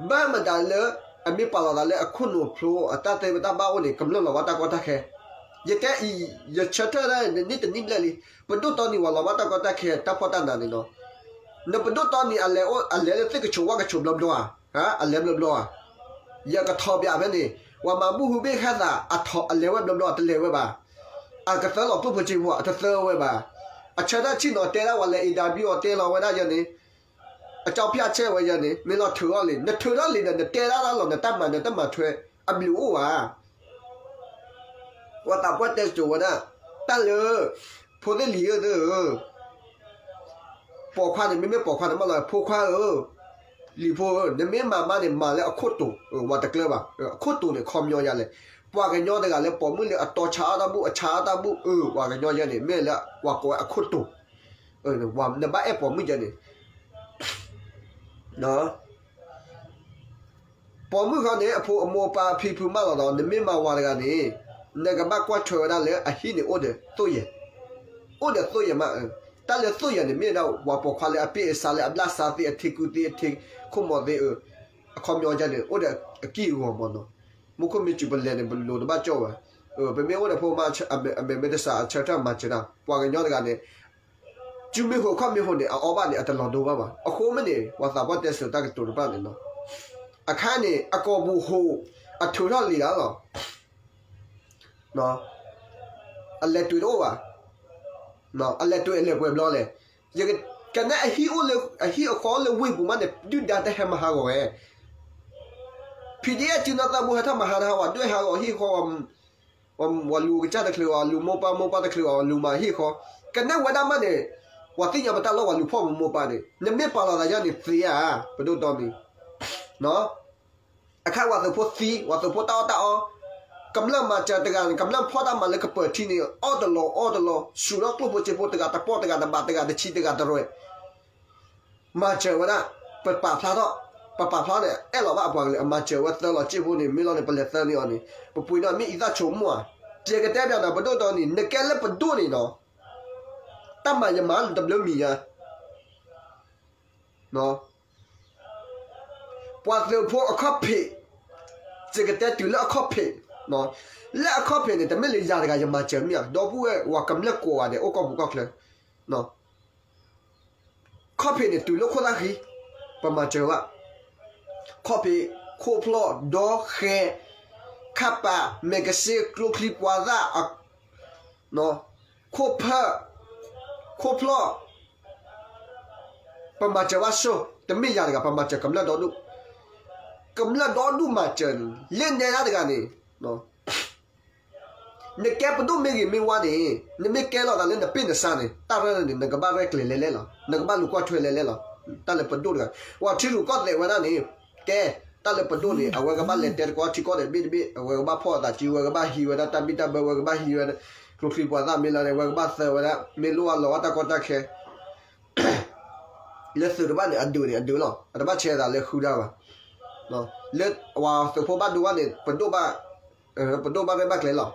ဘၣ်မတၤလၢ အမ့ၢ်ပာ်လီၤသးလၢအခိၣ်နူာ်ဖျိ အတၢ်သ့တၢ်ဘၣ်အိၣ်န့ၣ် ကမျၢၢ်လီၤဝဲတၢ်ကီတၢ်ခဲ ယတဲအံၤ ယဆၢထၢၣ်ဒၣ်န့ၣ်တနံၣ်ဘျဲၣ်လံ. ပဒိၣ်တီနံၤဝဲလီၤဘၣ်တၢ်ကီတၢ်ခဲတၢ်ဖှီၣ်တၢ်နးန့ၣ်နီၤ. နပဒိၣ်တီနံၤအလဲၤအိၣ် အလဲၤလၢသ့ၣ်ကဆိးဝၣ်ကဆိးဘျီဘျီဧါ, အလဲၤဘျီဘျီဧါ. ယကထီၣ်ပၠးဖဲန့ၣ် ပှၤမၤဘူၣ်ဟုဘ့ၣ်ဃဲသး အထီၣ်အလဲၤဝဲဘျီဘျီ အတလဲၤဝဲဘၣ်. အကသၢလီၤကျိၣ်ဖိစ့ဖိ အတသၢဝဲဘၣ်. အဆၢထၢၣ်ဆံၣ်နီၤ တဲဒၣ်ဝဲလဲၤအ့ၤဒါဘံအီၤတဲလီၤဝဲဒၣ်ယဲန့ၣ် အကၠီဖၠၣ်ဆဲးဝဲယဲန့ၣ် မ့ၢ်လီၤထုးထီၣ်လံ နထုးထီၣ်လံဒီး နတဲဒၣ်တၢ်လီၤ နတၢ်မၤနတၢ်မၤထွဲ အဘျုးအိၣ်ဧါ. ပှၤသးပှၢ်တဲစိၤဝဲဒၣ် တၢ်လၢ ဖိသ့ၣ်လံၤဧၢသ့ၣ်ဧၢ, ပိာ်ခွါန့ၣ် မ့မ့ၢ်ပိာ်ခွါန့ၣ်မးလီၤ ဖိခွါဧၢ, လံၤဖိဧၢ, နမ့ၢ်မၤမါန့ၣ် မၤလၢအခိၣ်တိာ်, ဝဲတကျၢၤဘၣ်, အခိၣ်တိာ်န့ၣ် ခီပညီယဲလဲၣ်, ပှၤကညီတဂၤလၢပိာ်မုၣ်လၢအတီဆါအီၣ်တၢ်ဘူၣ် အဆါအီၣ်တၢ်ဘူၣ်, အၢ ပှၤကညီယဲန့ၣ် မ့ၢ်လၢပှၤကိးဝဲအခိၣ်တိာ်, နဘၣ်အဲၣ်ပိာ်မုၣ်ယဲန့ၣ် ပိာ်မုၣ်ဃီန့ၣ် အဖိအမိၢ်ပၢ်ဖံဖုမၢလီၤဒီး နမ့ၢ်မၤဝၤတဂၤန့ၣ် နကဘၣ်ကွၢ်ထွဲဝဲဒၣ်လၢအဟံၣ်န့ၣ်အိၣ်ဒီးသိၣ်ယဲၢ်, အိၣ်ဒီးသိၣ်ယဲၢ်မး, တၢ်လၢသိၣ်ယဲၢ်န့ၣ် မ့ၢ်ဝဲဒၣ်ပှၤပိာ်ခွါလၢအပ့ၢ်အဆါလၢအဘျၣ်ဆါသ့ အထံကူသ့ အထံခိၣ်မီၤသ့, အခီပညီန့ၣ် အိၣ်ဒီးအကံၢ်အဂီၤမးနီၤ, မူခိၣ်မ့ၢ်စူၤပလဲၤန့ၣ် ပလိၤတဘၣ်ကၠီၣ်ဝဲ, ပမ့ၢ်အိၣ်ဒီးဖိမါအမဲာ်မ့ၢ်တစးအဆၢထၢၣ်မၤစၢၤတၢ် ပှၤကညီတဂၤန့ၣ် စုမ့ၢ်ဟိးခီၣ်မ့ၢ်ဟိးန့ၣ် အအီၣ်ဘၣ်န့ၣ် အတလီၤဒိဘၣ်ဘၣ်. အဃိမ့ၢ်န့ၣ် ပှၤသးပှၢ်တဲစိၤတၢ်ကတိၤတဖၣ်န့ၣ်နီၤ, အခါန့ၣ် အကိာ်ပူၤဟိး အထုးထီၣ်လံၤဒၣ်လီၤ. အလဲၤတုၤတအိၣ်ဘၣ်, အလဲၤတုၤအလဲၤပှဲၤဘျီလဲၣ်. ကနဲအဟံၣ်အိၣ်လၢ အဟံၣ်အဃီလၢဝ့ၢ်ပူၤမးန့ၣ် ဒုၣ်ဒါတဟဲမၤဟးဂီၤဝဲ ဖံးဒ့အစုနီၢ်သးဘိဟဲထီၣ်မၤဟးတဟးဝဲ ဒွဲၣ်ဟးဂီၤဟံၣ်ဃီ ပှၤလူၤကစၢ်တချုးအီၤ လူၤမိၢ်ပၢ် မိၢ်ပၢ်တချုးအီၤ လူၤမၤဟံၣ်ဃီ, ကနဲဝဲဒၣ်မးန့ၣ် ပှၤသ့ၣ်ညါပတၢ်လီၢ် ပှၤလူၤဖီၣ်ပမိၢ်ပၢ်န့ၣ် နမ့ၢ်ပာ်လီၤသးယါန့ၣ်သ့ဧါ, ပဒိၣ်တီနံၤ အခါပှၤသုးဖိသံ ပှၤသုးဖိတၢ်အီၣ်တၢ်အီ, ကမျၢၢ်မၤစၢၤတဂၤန့ၣ် ကမျၢၢ်ဖီၣ်တၢ်မၤလၢကပၢၤထံန့ၣ် အီၣ်တလီၤအီတလီၤ စူၤထီၣ်ကျိၣ်ဖိစ့ဖိ တဂၤတပီၢ် တဂၤတဘး တဂၤတဆံ တဂၤတရဲၣ် မၤစၢၤဝဲဒၣ်, ပပာ်ဖျါထီၣ်, ပပာ်ဖျါန့ၣ် အဲၣ်လီၤဘၣ်အပှၤကလုာ် အမၤစၢၤဝဲသၢလီၤစ့ဖိန့ၣ် မ့ၢ်လီၤန့ၣ် ပလဲၤသၢန့ၢ်အီၤန့ၣ် ပပှ့ၤနီၣ်မ့ၢ်အံသၣ်ဆိကမိၣ်ဧါ, ယကတဲဘၣ်နၤ ပဒိၣ်တီနံၤ နကဲလၢပဒိၣ်န့ၣ်နီၤ, တၢ်မၤယမၤလၢတဘျုးမံၤညါ ပှၤသုးဖိအခီၣ်ဖံး, ယကတဲတုၤလၢအခီၣ်ဖံး, လၢအခီၣ်ဖံးန့ၣ် တမ့ၢ်လၢယၤတဂၤယမၤစၢၤမ့ၢ်ဧါ, ဒီပုၢ်ဝဲၢ် ပှၤကမျၢၢ်ကိးဂၤဒဲး အိၣ်ကီၢ်ပူၤကီၢ်ချၢ, ခီၣ်ဖံးန့ၣ် တုၤလၢခိၣ်သၣ်ဃံ, ပမၤစၢၤဘၣ်, ခီၣ်ဖံး, ခိၣ်ဖျီၣ်, ဒီဃဲ, ခၣ်ပာ်, မဲာ်ကစ့, ကျိချံပှၤသၣ်, ခိၣ်ဖၢၣ်, ခိၣ်ဖျီၣ် ပမၤစၢၤဘၣ်ဆိ, တမ့ၢ်ယၤတဂၤ ပမၤစၢၤကမျၢၢ်ဒီဒူၣ်, ကမျၢၢ်ဒီဒူၣ်မၤစၢၤန့ၣ် လၢနဲဒၣ်တဂၤန့ၣ်, နကဲပဒိၣ်မ့ၢ်ဂ့ၤမ့ၢ်ဝါန့ၣ် နမ့ၢ်ကဲလီၤသးလၢနပ့ၢ်နဆါန့ၣ် တၢ်ရဲၣ်န့ၣ် နကဘၣ်ရဲၣ်ကျဲၤလဲၤလဲၣ်လီၤ, နကဘၣ်လူၤကွၢ်ထွဲလဲၤလဲၣ်လီၤ, တၢ်လၢပဒိၣ်တဂၤ, ပှၤထံရူၢ်ကီၢ်သဲးဝဲဒၣ်န့ၣ်, ကဲ, တၢ်လၢပဒိၣ်န့ၣ် အဝဲကဘၣ်လဲၤတဲတကီၢ်ထံကီၢ်န့ၣ် ဘ့ၣ်တဘ့ၣ်, အဝဲကဘၣ်ဖီၣ်အသးစု, အဝဲကဘၣ်ဟံးဝဲဒၣ်တၢ်ဘံၣ်တၢ်ဘၢ, အဝဲကဘၣ်ဟံးဝဲဒၣ် ကျိချံပှၤသၣ်မ့ၢ်လီၤန့ၣ် အဝဲကဘၣ်သၢဝဲဒၣ် မ့ၢ်လိၣ်အလီၤဘၣ်တၢ်ကီတၢ်ခဲ လၢသုးတဖၣ်န့ၣ် အဒုးန့ၣ် အဒုးလီၤ, အတဘၣ်ဆဲးသးလၢဃုဒၣ်ဘၣ်, လၢပှၤသုးဖိဘၣ်ဒိဘၣ်န့ၣ် ပဒိၣ်ဘၣ်, ပဒိၣ်ဘၣ်ရဲၣ်ဘၣ်ကျဲၤလီၤ,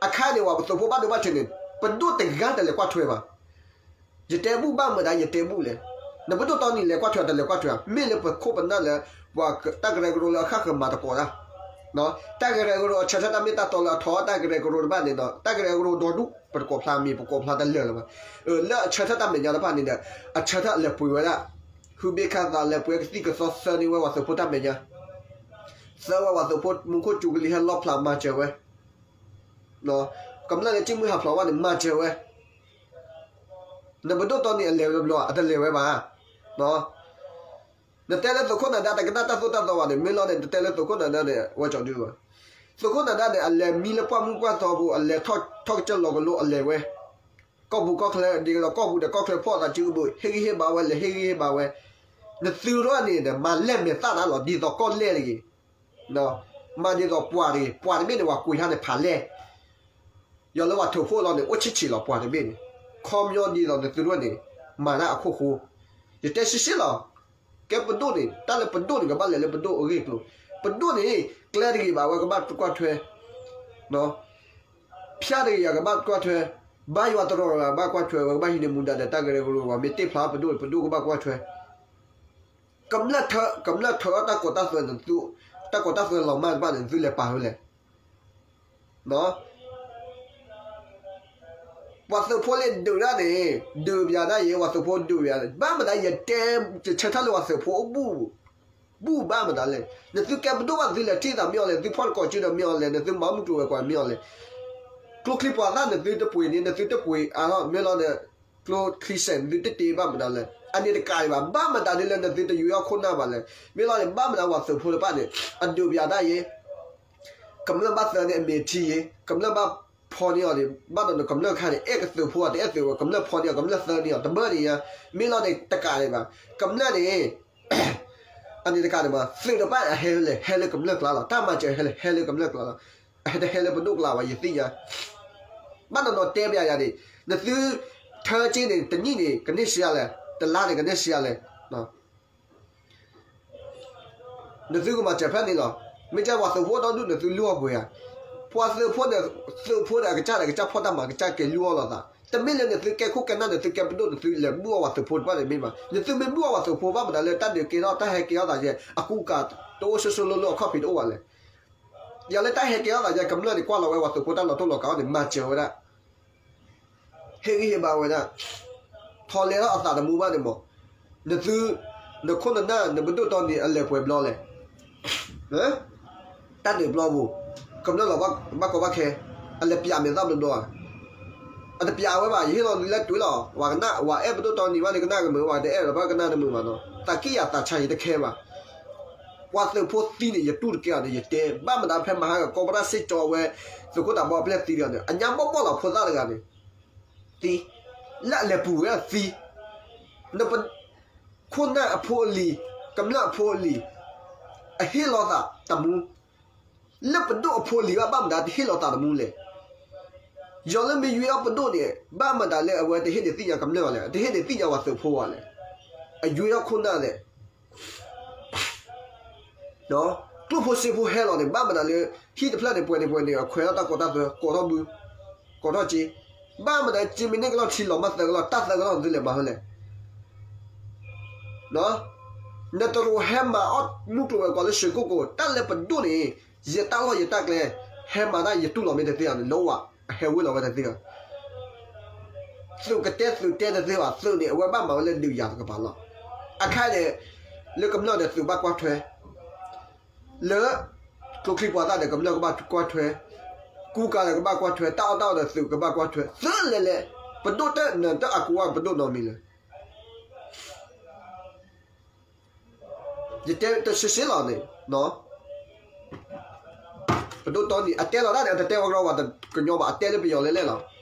အခါန့ၣ် ပှၤသုးဖိဘၣ်ဒိဘၣ်ထံးန့ၣ် ပဒိၣ်တဂၤတလဲၤကွၢ်ထွဲဘၣ်, ယတဲဘူၣ်ဘၣ်မတၤ ယတဲဘူၣ်လဲၣ်, နပဒိၣ်တီနံၤလဲၤကွၢ်ထွဲ တလဲၤကွၢ်ထွဲ, မ့ၢ်လၢပခိၣ်ပနၢ်လၢ ပှၤတၢ်ကရၢကရိလၢအဃၣ်ဃၢၤမၤသကိးတၢ် တၢ်ကရၢကရိအဆၢထၢၣ်တၢ်မ့ၢ်တၢ်တီလၢအထီတၢ်ကရၢကရိတဖၣ်န့ၣ်ဒီး တၢ်ကရၢကရိဒီဒူၣ် ပတကိးဖျါမံၤ ပကိးဖျါတလၢာ်လၢၤဘၣ်, လၢအဆၢထၢၣ်တၢ်မဲာ်ညါတဖၣ်န့ၣ်ဒီး အဆၢထၢၣ်လဲၤပှ့ၤဝဲဒၣ်, ဟုဘ့ၣ်ခၣ်သးလဲၤပှ့ၤကသံၣ်ကသီသၢန့ၢ်ဝဲပှၤသုးဖိတၢ်မဲာ်ညါ, သၢဝဲပှၤသုးဖိမူခိၣ်စူၤကလံၤဟဲလီဖျးမၤစၢၤဝဲ, ကမျၢၢ်လၢကံၣ်မုၢ်ဟးဖျိးဝဲန့ၣ် မၤစၢၤဝဲ, နပဒိၣ်တီနံၤအလဲၤဝဲတဘျီ အတလဲၤဝဲဘၣ် နတဲလၢသုးခိၣ်နၢၤဒါတကနၣ်တၢ်သိၣ်တၢ်သီဘၣ်န့ၣ် မ့ၢ်လီၤန့ၣ် နတဲလၢသုးခိၣ်နၢၤဒါန့ၣ် ဝဲကၠီဒုဘၣ်, သုးခိၣ်နၢၤဒါန့ၣ် အလဲၤမံလၢပှၢ်မုၢ်ပှၢ်သီပူၤ အလဲၤထီၣ်ကစၢၢ်လီၤကလိအလဲၤဝဲ, ကီၢ်ပူၤကီၢ်ချၢ ဒ်သိးကီၢ်ပူၤဒီးကီၢ်ချၢဖီၣ်သးစုကဘုး ဟ့ၣ်ဂံၢ်ဟ့ၣ်ဘါဝဲ လဲၤဟ့ၣ်ဂံၢ်ဟ့ၣ်ဘါဝဲ, နသုးရၢၢ်န့ၣ် မၤလဲၢ်မဲာ်သၣ်နၤလီၤ ဒ်သိးကီၢ်လဲၢ်တဂ့ၤ မၤဒ်သိးပှၤတဂ့ၤ ပှၤတဘ့ၣ်န့ၣ် ပှၤကွံာ်ဟါန့ၣ်ဖးလဲၢ်, ယွၤလၢပှၤထုးဖှိၣ်လီၤန့ၣ် အိၣ်ဆံးဆံးလီၤပှၤတဘ့ၣ်န့ၣ်, ခီပညီဒ်သိးနသုးရၢၢ်န့ၣ် မၤတၢ်အခိၣ်ဃိ, ယတဲရှဲရှဲလီၤ, ကဲပဒိၣ်န့ၣ် တၢ်လၢပဒိၣ်န့ၣ် ကဘၣ်လဲၤလၢပဒိၣ်အဂ့ၢ်အကျိၤ, ပဒိၣ်န့ၣ် ကျဲတဂ့ၤဘၣ်ဝဲကဘၣ်ကွၢ်ထွဲ ဖၠၣ်တဂ့ၤယၤကဘၣ်ကွၢ်ထွဲ, ဘါယွၤတရီတဂၤဘၣ်ကွၢ်ထွဲဝဲ ကဘၣ်ဟံးန့ၢ်မူဒါဒီးတၢ်ကရၢကရိ ပှၤမ့ၢ်တ့ၢ်ဖျါပဒိၣ် ပဒိၣ်ကဘၣ်ကွၢ်ထွဲ, ကမျၢၢ်ထၢအီၣ်တၢ်ကိးတၢ်သွဲန့ၣ် တၢ်ကိးတၢ်သွဲလီၤမၢ်တဖၣ်န့ၣ် သုလဲၤပာ်ဝဲလဲၣ် ပှၤသုးဖိလၢဒုးတၢ်န့ၣ် ဒုးပယၤဒၣ်ယဲ ပှၤသုးဖိဒုးပယၤ ဘၣ်မတၤယတဲ ယဆၢထၢၣ်လၢပှၤသုးဖိအိၣ်ဘူး ဘူးဘၣ်မတၤလဲၣ်. နသုကဲပဒိၣ်ဘၣ် နသုလဲၤထံၣ်သးမ့ၢ်အီၤလဲၣ်, နသုဖီၣ်တကိးစုဒီးမ့ၢ်အီၤလဲၣ်, နသုမၤမုၢ်ကျိၤဝဲၤကွာ်မ့ၢ်အီၤလဲၣ်. ကျိချံပှၤသၣ်နသုတပှ့ၤန့ၣ် နသုတပှ့ၤအါထီၣ်မ့ၢ်လီၤဒီး ကျိချံစဲးနသုတတ့ဘၣ်မတၤလဲၣ်. အန့ၣ်တကးဒံးဘၣ်, ဘၣ်မတၤဒ်လၢနသုတယွဲအီၣ်ခိၣ်နၢ်ဘၣ်လဲၣ်. မ့ၢ်လီၤန့ၣ် ဘၣ်မတၤပှၤသုးဖိတဖၣ်န့ၣ် အဒုးပယၤဒၣ်ယဲ ကမျၢၢ်ဘၣ်သၢန့ၣ် အမ့ၢ်ထံယဲ, ကမျၢၢ်ဘၣ်ဖီန့ၢ်အီၤန့ၣ် ဘၣ်ဒီးနကမျၢၢ်ခါန့ၣ် အဲၣ်ကသုးဖိအတအဲၣ်သုးဝဲ ကမျၢၢ်ဖီန့ၢ်အီၤ ကမျၢၢ်သၢန့ၢ်အီၤ တဘၢန့ၣ်ညါ. မ့ၢ်လီၤန့ၣ် တကးဒံးဘၣ်. ကမျၢၢ်န့ၣ် အန့ၣ်တကးဒံးဘၣ် သုးတဖၣ်အဟဲလၢ ဟဲလၢကမျၢၢ်ကျါလီၤ. တၢ်မၤစၢၤဟဲလၢ ဟဲလၢကမျၢၢ်ကျါလီၤ. တဟဲလၢပဒိၣ်ကျါဘၣ် ယသ့ၣ်ညါ. ဘၣ်နီၢ်နီၢ်တဲပယၤယၤန့ၣ် နသုထၢက့န့ၣ် တနံၣ်န့ၣ် ကန့ၢ်စှၤလဲၣ်, တလါန့ၣ် ကန့ၢ်စှၤလဲၣ်. နသုကမၤစၢၤဖဲန့ၣ်လီၤ. မ့ၢ်ကဲပှၤသုးဖိဒီဒူၣ် နသုလူအီၤပှဲၤဧါ. ပှၤသုးဖိန့ၣ် သုးဖိဒီးအကစၢ်ဒီး ကစၢ်ဖီၣ်တၢ်မၤ ကစၢ်ကဲလူအီၤလိာ်သး. တမ့ၢ်လၢနသုကဲခိၣ်ကဲနၢ် နသုကဲပဒိၣ် နသုလဲၤဘူၣ်အီၤပှၤသုးဖိတဖၣ်န့ၣ်မ့ၢ်ဘၣ်. နသုမ့ၢ်ဘူၣ်အီၤပှၤသုးဖိဘၣ်မတၤလၢတၢ်ဒုးကဲထီၣ် တၢ်ဟဲကဲထီၣ်သးယဲ အကူအကၤတအိၣ်ဆိဆိလိလိ အခီၣ်ဖံးတအိၣ်ဘၣ်လဲၣ်. ယၤလၢတၢ်ဟဲကဲထီၣ်သးယဲ ကမျၢၢ်န့ၣ် ကွၢ်လီၤဝဲပှၤသုးဖိတၢ်လီၤတိၢ်လီၤကးအီၤန့ၣ် မၤစၢၤဝဲဒၣ် ဟ့ၣ်ဂံၢ်ဟ့ၣ်ဘါဝဲဒၣ်, ထီၣ်လဲၤထီၣ်အသးတမူဘၣ်န့ၣ်မး, နသု, နခိၣ်နနၢ် နပဒိၣ်တီနံၤ အလဲၤပှဲၤဘျီလဲၣ်. တၢ်ဒုးဘျီပူၤ, ကမျၢၢ်လီၤဘၣ်ကီဘၣ်ခဲ, အလဲၤပျးမဲာ်သၣ်ဘျီဘျီဧါ. အတပျးဝဲဘၣ်, ယဟ့ၣ်လီၤလၢတွ့လီၤ. ပှၤကနၣ်, ပှၤအဲၣ်ပဒိၣ်တီနံၤဘၣ်န့ၣ် ကနၣ်ကမုာ်, ပှၤတအဲၣ်လီၤဘၣ်ကနၣ်တမုာ်ဘၣ်နီၤ. သးကံၢ်ယၤသးဆါယတခဲဘၣ်. ပှၤသုးဖိသံန့ၣ် ယတူၢ်တကဲအီၤန့ၣ် ယတဲ, ဘၣ်မတၤဖဲမဟါက ကီၢ်ပရၣ်စ့ၣ်ကၠီဝဲ, သုးခိၣ်သးဘီအပျဲၢ်သံဒီးန့ၣ် အညါဘီၣ်ဘီၣ်လီၤဖိသၣ်တဂၤန့ၣ်, သံ, လၢအလဲၤပူၤဝဲသံ, နပ, ခိၣ်နၢ်အဖိအလံၤ, ကမျၢၢ်အဖိအလံၤ, အဟ့ၣ်လီၤသးတမူ, လၢပဒိၣ်အဖိအလံၤဘၣ် ဘၣ်မတၤတဟ့ၣ်လီၤသးတမူလဲၣ်. ယီၤလၢမ့ၢ်ယွဲအီၣ်ပဒိၣ်န့ၣ် ဘၣ်မတၤလၢအဝဲတဟ့ၣ်န့ၢ်သ့ၣ်ညါကမျၢၢ်ဘၣ်လဲၣ်, တဟ့ၣ်န့ၢ်သ့ၣ်ညါပှၤသုးဖိဘၣ်လဲၣ်. အယွဲအီၣ်ခိၣ်နၢ်လဲၣ်. ကျိၣ်ဖိစ့ဖိဟဲလီၤန့ၣ် ဘၣ်မတၤလၢ ဟံၣ်တဖျၢၣ်န့ၣ် ပှဲၤန့ၣ်ပှဲၤန့ၣ် အခွဲးထီၣ်တၢ်ကီတၢ်ခဲ, ကိးထီၣ်ဘု, ကိးထီၣ်စ့, ဘၣ်မတၤစ့မ့ၢ်န့ၢ်ကလီၢ်ထံလီၤမၢ်သၢကလီၢ် တၢ်သၢကလီၢ်သုလဲၤမၤဟဲလဲၣ်. နတရူးဟဲမၤအီၣ်မုၢ်ကျိၤဝဲၤကွာ်လၢရွှေကုက္ကို, တၢ်လၢပဒိၣ်န့ၣ် ယတၢ်လီၢ်ယတၢ်ကျဲ, ဟဲမၤတၢ်ယတူၢ်လီၤမ့ၢ်တသ့ဧါန့ၣ် လီဝဲ, အဟဲဝ့ၤလီၤဝဲတသ့ဧါ. သုးကတဲသုးတဲတသ့ဘၣ်, သုးန့ၣ် အဝဲဘၣ်မၤဝဲလၢဒုးယၤတကပၤလီၤ. အခါန့ၣ် လၢကမျၢၢ်ဒီးသုးဘၣ်ကွၢ်ထွဲ, လၢ ကျိချံပှၤသၣ်ဒီးကမျၢၢ်ကဘၣ်ကွၢ်ထွဲ, ကူကၤဒီးကဘၣ်ကွၢ်ထွဲ, တၢ်အီၣ်တၢ်အီဒီးသုးကဘၣ်ကွၢ်ထွဲ, သုးလဲၤလဲၤ, ပဒိၣ်တၢ်နၢၤတၢ်အကူအီၤ ပဒိၣ်နီတမံၤလၢ ယတဲတဆှဲဆှဲလီၤန့ၣ်, ပဒိၣ်တီနံၤ အတဲလီၤတၢ်န့ၣ် အတတဲဝဲကရီဝဲတကညီဘၣ်, အတဲလၢပယီၤလဲၣ်လဲၣ်လီၤ.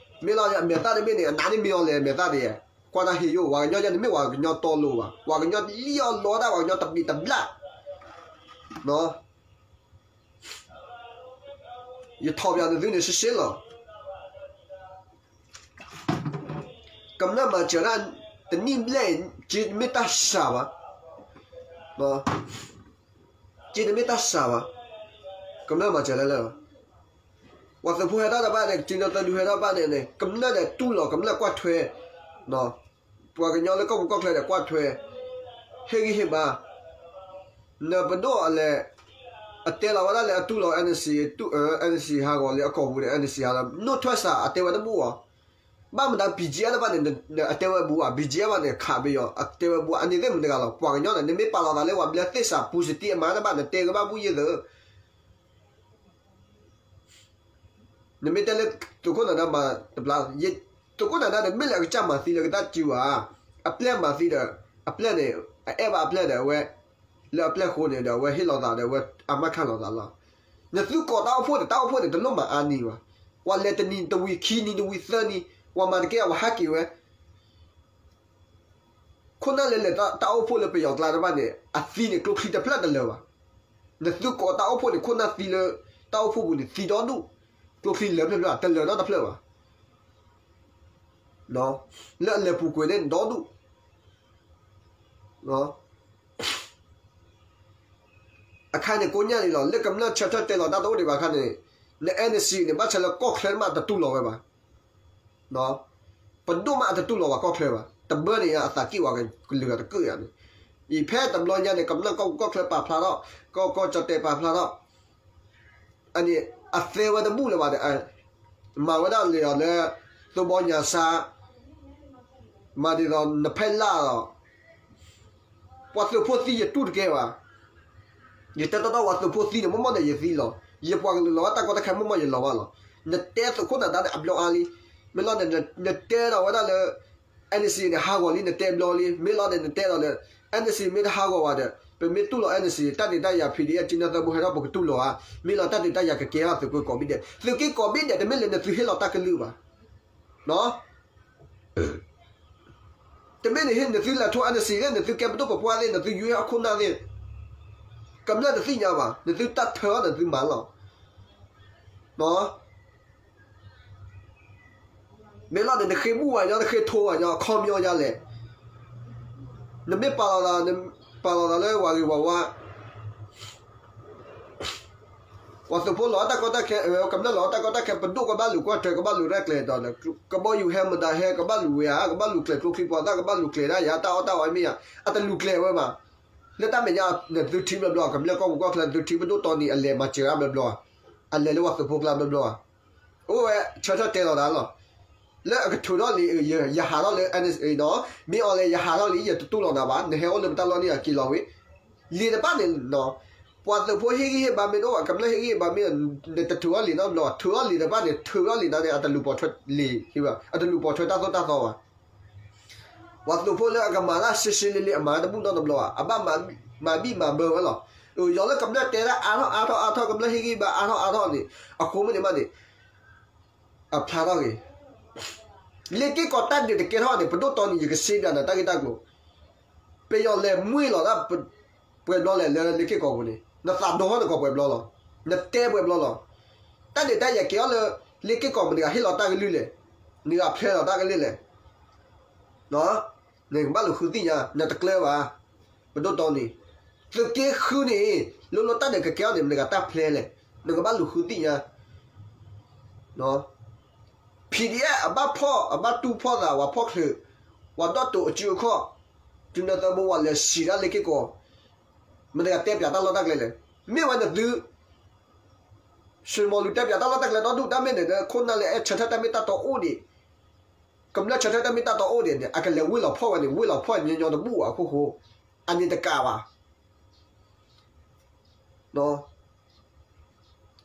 မ့ၢ်လီၤန့ၣ် အမဲာ်သၣ်တဘ့ၣ်န့ၣ် အနးန့ၢ်မ့ၢ်အီၤလဲၣ် အမဲာ်သၣ်ဒ်, ကွၢ်တၢ်ဟ့ယိၣ်, ပှၤကညီယဲန့ၣ်မ့ၢ်ပှၤကညီတီလိၤဘၣ်, ပှၤကညီလံၣ်အီၣ်လီတၢ်, ပှၤကညီတဘံၣ်တဘျၣ် ယထီၣ်ပၠးနသုန့ၣ် ရှဲရှဲလီၤ. ကမျၢၢ်မၤစၢၤတၢ် တနံၣ်ဘျဲၣ် က့တမ့ၢ်တၢ်စှၤဘၣ်, က့တမ့ၢ်တၢ်စှၤဘၣ်, ကမျၢၢ်မၤစၢၤလၢလၢ်လီၤ. ပှၤသုးဖိဟဲထီၣ်တဖၣ်န့ၣ် က့နသဒူဟဲထီၣ်တဖၣ်န့ၣ်န့ၣ် ကမျၢၢ်န့ၣ်တူၢ်လီၤ ကမျၢၢ်ကွၢ်ထွဲ ပှၤကညီလၢကီၢ်ပူၤကီၢ်ချၢဒီးကွၢ်ထွဲ, ဟ့ၣ်ဂံၢ်ဟ့ၣ်ဘါ, နပဒိၣ်အလဲၤ, အတဲလီၤဝဲဒၣ်လၢအတူၢ်လီၤ NCA, NCA ဟးဂီၤလံအကီၢ်ပူၤန့ၣ် NCA ဟးလီၤ နီၢ်ထွဲစး အတဲဝဲတဘူၣ်အီၤ, ဘၣ်မတၤ BGF တဖၣ်န့ၣ် အတဲဝဲဘူၣ်ဘၣ်, BGF ဘၣ်န့ၣ် ခးပယီၤ အတဲဝဲဘူၣ်, အန့ၣ်သ့ၣ်မတၤတဂၤလီၤ, ပှၤကညီန့ၣ် နမ့ၢ်ပာ်လီၤသးလၢပှၤဘျၢသ့ၣ်စး ပူၤစတံအမါတဘၣ် နတဲကဘၣ်ဘူၣ်ယဲၢ်သၢ နမ့ၢ်တဲလၢသုးခိၣ်နၢၤဒါမၤတဘျါ, သုးခိၣ်နၢၤဒါန့ၣ် မ့ၢ်လၢအကစၢ်မၤသံလၢကတၢ်စုဘၣ်, အပျဲၢ်မၤသံဒီး, အပျဲၢ်န့ၣ်, အအဲၣ်ဘၣ်အပျဲၢ်ဒီးအဝဲ, လၢအပျဲၢ်ဃိန့ၣ်ဒီးအဝဲဟ့ၣ်လီၤသးဒီးအဝဲအမၢ်ခၣ်လီၤသးလီၤ. နသုကိးတၢ်အိၣ်ဖှိၣ်န့ၣ် တၢ်အိၣ်ဖှိၣ်န့ၣ် တလိၣ်မၤအါနံၤဘၣ်, ပှၤလဲၤတနံၤတဝံၤခံနံၤတဝံၤသၢနံၤ, ပှၤမၤတကဲအဝဲဟးက့ၤဝဲ ခိၣ်နၢ်လၢလဲၤတၢ်အိၣ်ဖှိၣ်လၢပယီၤကျါတဖၣ်န့ၣ် အသံန့ၣ် ကျိချံတဖျၢၣ်တလၢာ်ဘၣ်. နသုကိးတၢ်အိၣ်ဖှိၣ်န့ၣ် ခိၣ်နၢ်သံလၢတၢ်အိၣ်ဖှိၣ်ပူၤန့ၣ် သံဒီဒူၣ်, ကျိချံလၢဖျၢၣ်ဖျၢၣ် တလၢာ်နီတဖျၢၣ်ဘၣ်. လၢအလဲၤပူၤကွံာ်န့ၣ်ဒီဒူၣ် အခါန့ၣ်ကိးညါန့ၣ်လီၤ, လၢကမျၢၢ်ဆၢထၢၣ်တဲလီၤတၢ်တအိၣ်ဒံးဘၣ်အခါန့ၣ်, န NCA န့ၣ် ဘၣ်ဆၣ်လၢကီၢ်ချၢမးတတူၢ်လိာ်ဝဲဘၣ်. ပဒိၣ်မးအတတူၢ်လိာ်ဘၣ်ကီၢ်ချၢဘၣ်, တဘၢန့ၣ်အသးကံၢ်ဝဲကလုာ်တကုၢ်ယၤန့ၣ်, အံၤဖဲတဘျီညါန့ၣ် ကမျၢၢ်ကီၢ်ပူၤကီၢ်ချၢပာ်ဖျါထီၣ်, ကီၢ်ကီၢ်ကၠီၣ်တဲာ်ပာ်ဖျါထီၣ်, အန့ၣ် အသဲဝဲတဘူၣ်လၢၤဘၣ်ဒီး, မၤဝဲဒၣ်လၢအီၤလၢ သုးဘီညၣ်ဆါ, မၤဒ်သိးနဖဲလၢ်လီၤ. ပှၤသုးဖိသံယတူၢ်တကဲဘၣ်. ယတဲတီတီ ပှၤသုးဖိသံန့ၣ် မိၢ်မိၢ်န့ၣ်ယသံလီၤ. ယပှၤကလုာ်လီၤတၢ်ကီတၢ်ခဲ မိၢ်မိၢ်ယလီၤဘၣ်လီၤ. နတဲသုးခိၣ်နၢ်ဒါန့ၣ် အဘျီအါလံ. မ့ၢ်လီၤန့ၣ် နတဲဒီးဝဲဒၣ်လၢ NCA န့ၣ် ဟးဂီၤလံ နတဲဘျီလံ. မ့ၢ်လီၤန့ၣ် နတဲဒီးလၢ NCA မ့ၢ်တဟးဂီၤဘၣ်ဒီး ပမ့ၢ်တူၢ်လိာ် NCA တၢ်ဒုးတၢ်ယၤ PDF ကၠံနၢ်သၢဘိဟဲထီၣ် ပကတူၢ်လိာ်ဧါ. မ့ၢ်လီၤတၢ်ဒုးတၢ်ယၤကကဲထီၣ်သုးက့ကိးဘ့ၣ်ဒဲး. သုးက့ကိးဘ့ၣ်ဒဲး တမ့ၢ်လၢနသုးဟ့ၣ်လီၤတၢ်ကလုၢ်ဘၣ်. တမ့ၢ်နဟ့ၣ် နသုလဲၤထိး NCA သ့ၣ် နသုကဲပဒိၣ်ပပှၢ်သ့ၣ် နသုယူၤဟဲအခိၣ်နၢ်သ့ၣ် ကမျၢၢ်တသ့ၣ်ညါဘၣ်. နသုတၢ်ထၢအီၤ နသုမၤလီၤ. မ့ၢ်လီၤန့ၣ် နဃ့ဘူၣ်ဝဲညီ နဃ့ထိးဝဲညီ အခီပညီယါလဲၣ်. နမ့ၢ်ပာ်လီၤသး နပာ်လီၤသးလၢပှၤဂ့ၤပှၤဝါ ပှၤသုးဖိလီၤတၢ်ကီတၢ်ခဲ ကမျၢၢ်လီၤတၢ်ကီတၢ်ခဲ ပဒိၣ်ကဘၣ်လူၤကွၢ်ထွဲ ကဘၣ်လူၤရဲၣ်ကျဲၤဒီး ကဘီယူၤဟဲမတၤဟဲ ကဘၣ်လူၤဝဲဧါ ကဘၣ်လူၤကျဲၤကျိချံပှၤသၣ် ကဘၣ်လူၤကျဲၤဒၣ်ယၤ တၢ်အီၣ်တၢ်အီမ့ၢ်ယါ အတလူၤကျဲၤဝဲဘၣ်. လၢတၢ်မဲာ်ညါ နသုထံဘျီဘျီ ကမျၢၢ်ကီၢ်ပူၤကီၢ်ချၢ နသုထံပဒိၣ်တီနံၤအလဲၤမၤစၢၤအါဘျီဘျီဧါ. အလဲၤလၢပှၤသုးဖိကျါဘျီဘျီဧါ. အိၣ်ဝဲဆၢထၢၣ်တဲလီၤတၢ်လီၤ. လၢအကထုးထီၣ်လံ ယဟးထီၣ်လၢ NCA ဒီး မ့ၢ်အီၤလဲၤယဟးထီၣ်လံ ယတတူၢ်လိာ်နၤဘၣ် နဟဲအိၣ်လၢပတၢ်လီၢ်န့ၣ် အက့ၤလီၤဝံၤ လံာ်တဖၣ်န့ၣ် ပှၤသုးဖိဟ့ၣ်ဂံၢ်ဟ့ၣ်ဘါမ့ၢ်တအိၣ် ကမျၢၢ်ဟ့ၣ်ဂံၢ်ဟ့ၣ်ဘါမ့ၢ် နတထုးထီၣ်လံာ်နီတဘျီ ထုးထီၣ်လံာ်တဖၣ်န့ၣ် ထုးထီၣ်လံာ်တဖၣ်န့ၣ် အတလူၤပိာ်ထွဲတၢ်သိၣ်တၢ်သီဘၣ်. ပှၤသုးဖိလၢအကမၤတၢ်ရှဲရှဲလ့လ့ အမၤတဘူၣ်နီတဘျီဘၣ် အဘၣ်မၤဘံၣ်မၤဘၢဝဲလီၤ. ယီၤလၢကမျၢၢ်တဲတၢ်အါထီၣ်အါထီၣ်အါထီၣ် ကမျၢၢ်ဟ့ၣ်ဂံၢ်ဘါအါထီၣ်အါထီၣ်န့ၣ် အဃိမ့ၢ်န့ၣ်မးန့ၣ် အဖျါထီၣ်က့ၤ လ့ၢ်က့ၢ်ကီးတၢ်ဒုးတကဲထီၣ်န့ၣ် ပဒိၣ်တီနံၤ ယကစ့ပၠးနၤတၢ်ဂ့ၢ်တၢ်ကျိၤ ပယီၤလဲၤမှ့ၢ်လီၤတၢ် ပှဲၤဘျီလဲၣ်လၢလ့ၢ်က့ၢ်ကီးပူၤန့ၣ် နသးဒိဟီၣ်နကီးပှဲၤဘျီလီၤ. နတဲပှဲၤဘျီလီၤ. တၢ်ဒုးတၢ်ယၤကဲထီၣ်လၢ လ့ၢ်က့ၢ်ကီးပူၤ နကဟ့ၣ်လီၤတၢ်ကလုၢ်လဲၣ်. နကဖျဲလီၤတၢ်ကလုၢ်လဲၣ်. နကဘၣ်လူၤဃုသ့ၣ်ညါ နတကျၢၤဘၣ်. ပဒိၣ်တီနံၤ သုးက့ဃုန့ၣ် လိၤလိၤတၢ်ဒုးကကဲထီၣ်န့ၣ် မတၤတဂၤတၢ်ဖျဲလဲၣ်. နကဘၣ်လူၤဃုသ့ၣ်ညါ PDF အဘၣ်ဖီၣ် အဘၣ်တူၢ်ဖီၣ်သး ပှၤဖီၣ်ချုး ပှၤဒီၣ်တိာ်အစုအခီၣ် တုၤနၢသၢဘိ ပှၤလဲၤစံးတၢ်လၢလ့ၢ်က့ၢ်ကီး မတၤတဂၤတဲပၠးတၢ်လီၢ်တၢ်ကျဲလဲၣ်. မ့ၢ်ဝဲနသု ဆွေမော်လူၤတဲပၠးတၢ်လီၢ်တၢ်ကျဲဒီဒူၣ် တၢ်မ့ၢ်န့ၣ်ဒီး ခိၣ်နၢ်လၢအဲၣ်ဆၢထၢၣ်တၢ်မ့ၢ်တၢ်တီအိၣ်ဒံး ကမျၢၢ်ဆၢထၢၣ်တၢ်မ့ၢ်တၢ်တီအိၣ်ဒံးန့ၣ် အကလဲၤဝ့ၢ်လီၤဖီၣ်ဝဲန့ၣ် ဝ့ၢ်လီၤဖီၣ်ညီညီတဘူၣ်ဘၣ်အခိၣ်ဃိ အန့ၣ်တကးဘၣ်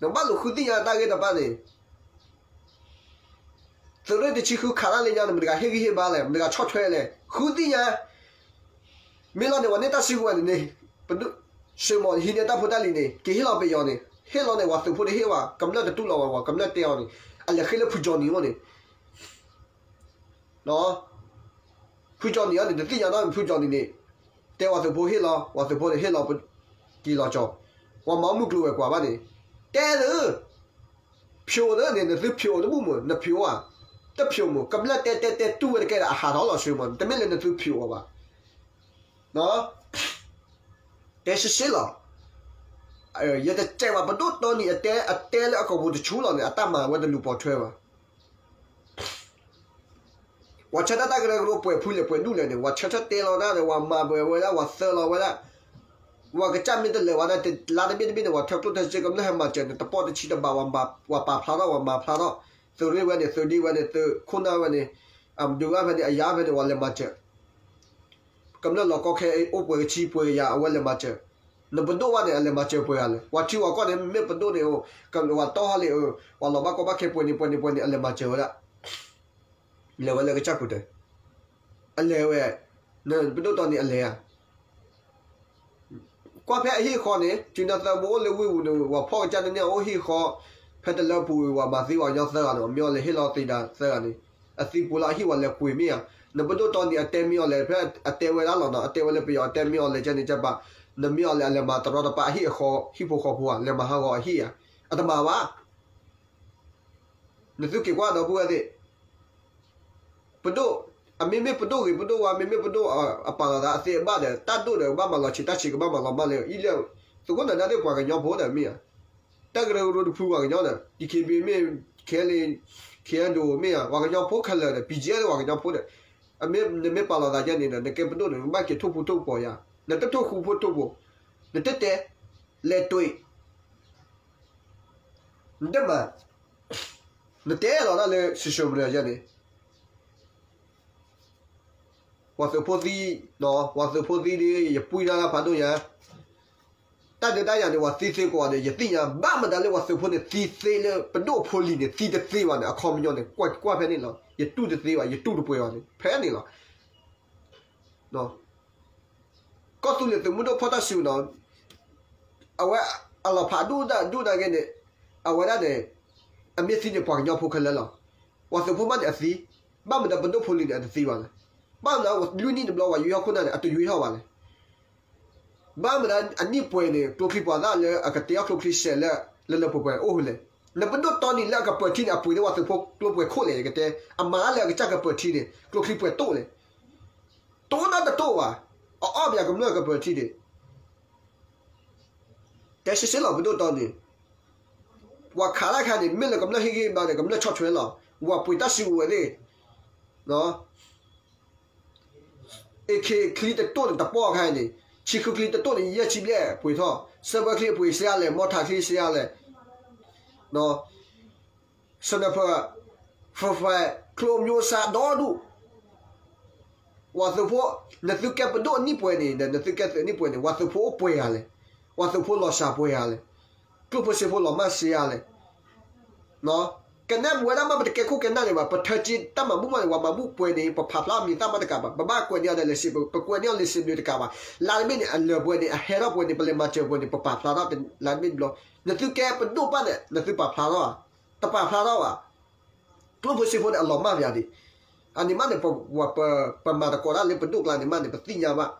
နဘၣ်လူၤဃုသ့ၣ်ညါတၢ်ဂ့ၢ်တဖၣ်န့ၣ် သုးရ့ၣ်တဆံဃုခးတၢ်လၢညါန့ၣ် မတၤတဂၤဟ့ၣ်ဂံၢ်ဟ့ၣ်ဘါလဲၣ် မတၤတဂၤဆီၣ်ထွဲလဲၣ် ဃုသ့ၣ်ညါ မ့ၢ်လီၤန့ၣ် ပှၤန့ၢ်တၢ်စုကဝဲၤန့ၣ်န့ၣ် ပဒိၣ် ဆွေမော် ဟံးန့ၢ်တၢ်ဖိတၢ်လံၤန့ၣ် က့ၤဟ့ၣ်လီၤပယီၤန့ၣ် ဟ့ၣ်လီၤန့ၣ် ပှၤသုးဖိတဟ့ၣ်ဘၣ် ကမျၢၢ်တတူၢ်လိာ်ဘၣ် ပှၤကမျၢၢ်တဲအီၤန့ၣ် အလဲၤဃ့လၢဖုကၠီနံၤအိၣ်န့ၣ် ဖုကၠီနံၤအံၤန့ၣ် တသ့ၣ်ညါနီတမံၤ ဖုကၠီနံၤန့ၣ် တဲပှၤသုးဖိဟ့ၣ်လီၤ ပှၤသုးဖိန့ၣ်ဟ့ၣ်လီၤ က့ၤလီၤကၠီ ပှၤမၤမုၢ်ကျိၤဝဲၤကွာ်ဘၣ်န့ၣ် တဲလၢ ဖျိးန့ၣ် နသုဖျိးတဘူၣ်မ့ၢ် နဖျိးဧါ တဖျိးမ့ၢ် ကမျၢၢ်တဲတဲတဲတူၢ်ဝဲတကဲဒီးအဟးထီၣ်လီၤ ဆွေမော် တမ့ၢ်လၢနသုဖျိးအီၤဘၣ် တဲရှဲရှဲလီၤ ယတတဲဘၣ် ပဒိၣ်တီနံၤအတဲ အတဲလၢအကိာ်ပူၤတဆူလီၤန့ၣ် အတၢ်မၤဝဲတလူၤပိာ်ထွဲဘၣ် ပှၤဆၢထၢၣ်တၢ်ကရၢကရိပှဲၤဖုလဲၣ်ပှဲၤဒူၣ်လဲၣ်န့ၣ် ပှၤဆၢထၢၣ်တဲလီၤတၢ်ဒီး ပှၤမၤပှဲၤဝဲဒၣ် ပှၤသၢလီၤဝဲဒၣ် ပှၤကစၢ်မ့ၢ်တလၢာ်ဝဲဒၣ် လါတဘ့ၣ်တဘ့ၣ်န့ၣ် ပှၤထၢကျိၣ်ထၢစ့ ကမျၢၢ်ဟဲမၤစၢၤန့ၣ် တပီၢ်တဆံတဘး ပှၤပာ်ဖျါထီၣ် ပှၤမၤဖျါထီၣ် သုးရ့ၣ်ဝဲန့ၣ် သုးဒ့ဝဲန့ၣ် သုးခိၣ်နၢ်ဝဲန့ၣ် အမဒုးဘၣ်ဖဲန့ၣ် အယါဖဲန့ၣ် ပှၤလဲၤမၤစၢၤ ကမျၢၢ်လီၤကီခဲအံၤ အိၣ်ပှဲၤကဆံပှဲၤကယၤ အဝဲလဲၤမၤစၢၤ နပဒိၣ်ဘၣ်န့ၣ် အလဲၤမၤစၢၤပှဲၤဂၤလဲၣ် ပှၤထံပှၤကီၢ်န့ၣ် မ့ၢ်ပဒိၣ်န့ၣ် ပှၤတီၢ်ဟီၣ်လံ ပှၤလီၤဘၣ်ကီဘၣ်ခဲပှဲၤန့ၣ်ပှဲၤန့ၣ်ပှဲၤန့ၣ် အလဲၤမၤစၢၤဝဲဒၣ် လဲၤဝဲလၢကစၢ်ကူၤတၢၢ် အလဲၤဝဲ နပဒိၣ်တီနံၤအလဲၤဧါ ကွၢ်ဖဲအဟံၣ်အဃီန့ၣ် တုၤနသးဘိအိၣ်လၢဝ့ၢ်ပူၤန့ၣ် ပှၤဖီၣ်ကစၢ်န့ၣ်န့ၣ် အိၣ်ဟံၣ်ဃီ ဖဲတလၢပူၤ ပှၤမၤသံပှၤကညီသၢဂၤန့ၣ် မ့ၢ်အီၤလဲၤဟ့ၣ်လီၤသံဒၣ်သၢဂၤန့ၣ် အသံပူၤလၢအဟံၣ်ပှၤလဲၤကွံာ်မ့ၢ်ဧါ နပဒိၣ်တီနံၤအတဲမ့ၢ်အီၤလဲၤ ဖဲအတဲဝဲဒၣ်လီၤနီၤ အတဲဝဲလၢပယီၤအတဲမ့ၢ်အီၤလဲၤကဲန့ၣ်ကဲပၤ နမ့ၢ်အီၤလဲၤအလဲၤမၤတရီတပါအဟံၣ်အဃီ ဟံၣ်ဖိဃီဖိဧါ လဲၤမၤဟးဂီၤအဟံၣ်ဧါ အတမၤဘၣ် နသုက့ၤကွၢ်ဒီပုၢ်ဝဲၢ်သ့ၣ် ပဒိၣ် အမ့မ့ၢ်ပဒိၣ်ဂ့ၤပဒိၣ်ဝါ မ့မ့ၢ်ပဒိၣ်အပာ်လီၤသးအသ့အဘၣ်ဒီး တၢ်ဒိၣ်ဒီးကဘၣ်မၤလီၤဆံး တၢ်ဆံးကဘၣ်မၤလီၤမၢ်လၢအံၤလၢ သုးခိၣ်နၢ်ဒါသ့ၣ်ပှၤကညီဖိဒီးမ့ၢ်ဧါ တၢ်ကရၢကရိတဖုပှၤကညီဒီး DKBA မ့ၢ် KNLA KNDO မ့ၢ်ဧါ ပှၤကညီဖိခဲလၢာ်ဒီး BGF ဒီးပှၤကညီဖိဒီး အမ့ၢ်နမ့ၢ်ပာ်လီၤသးယဲန့ၣ်ဒီး နကဲပဒိၣ်န့ၣ် နကဘၣ်က့ၤထိၣ်ဖိထိၣ်ဖိယါ နတထိၣ်ဃူဖိထိၣ်ဖိ နတတဲ လဲၤတွံၢ် နတမၤ နတဲလီၤတၢ်လၢ social media ယဲန့ၣ် ပှၤသုးဖိသံ, ပှၤသုးဖိသံဒီး ယပှံၢ်တၢ်ဖးဒိၣ်ညါ, တၢ်ဒုးတၢ်ယၤန့ၣ် ပှၤသံသ့ကိးဂၤဒဲး ယသ့ၣ်ညါ, ဘၣ်မတၤလၢပှၤသုးဖိန့ၣ် သံသ့လၢပဒိၣ်ဖိလံၤန့ၣ် သံတသ့ဘၣ်န့ၣ် အခီပညီန့ၣ် ကွၢ်ကွၢ်ဖဲန့ၣ်လီၤ. ယတူၢ်တသ့ဘၣ်, ယတူၢ်တပှဲၤဘၣ်န့ၣ် ဖဲန့ၣ်လီၤ. ကီၢ်သူလ့ၤသုးမုၢ်ဒိၣ်ဖီၣ်တၢ်စုနီၤ, အဝဲအလီၤဖးဒိၣ်ဒၣ်ဒိၣ်ဒၣ်က့န့ၣ်, အဝဲဒၣ်န့ၣ် အမ့ၢ်သံန့ၣ် ပှၤကညီဖိခဲလၢာ်လီၤ. ပှၤသုးဖိမးန့ၣ်အသံ, ဘၣ်မတၤပဒိၣ်ဖိလံၤန့ၣ် အတသံဘၣ်လဲၣ်. ဘၣ်မနုၤ လွံၢ်နံၣ်တဘျီ ပှၤယွံၣ်ဟီၣ်ခိၣ်နၢ်န့ၣ် အတယွံၣ်ဟီၣ်ဘၣ်လဲၣ်. ဘၣ်မနုၤအနံၣ်ပှဲၤန့ၣ် ကျိချံပှၤသၣ်လၢအကတဲအီၣ်ကျိချံစဲးလၢ လၢလၢပှဲၤပှဲၤအိၣ်ဖဲလဲၣ်. နပဒိၣ်တီနံၤလၢအကပၢၤထံန့ၣ် အပှ့ၤန့ၢ်ပှၤသုးဖိကျိပှဲၤခိၣ်လဲၣ် ယကတဲ, အမၤလၢအကစၢ်ကပၢၤထံန့ၣ် ကျိချံပှဲၤတိၣ်လဲၣ်. တိၣ်နၢ်တတိၣ်ဘၣ်, အအီၣ်ပယၤကမျၢၢ်ကပၢၤထံန့ၣ် တဲဆ့ဆ့လီၤ ပဒိၣ်တီနံၤ, ပှၤခးတၢ်ခါန့ၣ် မ့ၢ်လၢကမျၢၢ်ဟ့ၣ်ဂံၢ်ဘါန့ၣ် ကမျၢၢ်ဆီၣ်ထွဲလီၤ. ပှၤပှ့ၤတၢ်စုကဝဲၤသ့ၣ်, အ့ၣ်ခ့ချံတတိၣ်န့ၣ် တပီၢ်ခါန့ၣ်, ဆံဃုချံတတိၣ်န့ၣ် ယဲၢ်ဆံဘျဲၣ်ပှ့ၤထီၣ်, စဲးဘၢချံအပှ့ၤစ့အါလဲၣ်, မီထးချံစ့အါလဲၣ်, စနၢၣ်ဖၢၣ်, ဖၢၣ်ဖၢၣ်, ချိမျိုးစားဒီဒူၣ်, ပှၤသုးဖိ, နသုကဲပဒိၣ်အနံၣ်ပှဲၤန့ၣ်, နသုကဲသုးအနံၣ်ပှဲၤန့ၣ် ပှၤသုးဖိအိၣ်ပှဲၤဂၤလဲၣ်. ပှၤသုးဖိလီၤစှၤပှဲၤဂၤလဲၣ်. ကျိၣ်ဖိစ့ဖိလီၤမၢ်စ့ဂၤလဲၣ်. ကနဲပဝဲဒၣ်မး ပတကဲခိၣ်ကဲနၢ်န့ၣ်ဘၣ်, ပထၢက့တၢ်မၤဘူၣ်မးန့ၣ် ပှၤမၤဘူၣ်ပှဲၤန့ၣ် ပပာ်ဖျါမံၤသၣ်မးတကးဘၣ်, ပဘၣ်ကွဲးန့ၢ်အီၤဒီးလံာ်စံးဘျုး, ပကွဲးန့ၢ်အီၤလံာ်စံးဘျုးတကးဘၣ်. လါတဘ့ၣ်န့ၣ် အလၢာ်ပှဲၤန့ၣ် အဟဲထီၣ်ပှဲၤန့ၣ် ပလဲၤမၤစၢၤပှဲၤန့ၣ် ပပာ်ဖျါထီၣ်လါတဘ့ၣ်တဘျီ. နသုကဲပဒိၣ်ပၢ်န့ၣ် နသုပာ်ဖျါထီၣ်ဧါ, တပာ်ဖျါထီၣ်ဘၣ်. ကျိၣ်ဖိစ့ဖိန့ၣ် အလီၤမၢ်ပယၤဒံး. အန့ၣ်မးန့ၣ် ပမၤသကိးတၢ်လၢပဒိၣ်ကျါန့ၣ်မးန့ၣ် ပသ့ၣ်ညါဘၣ်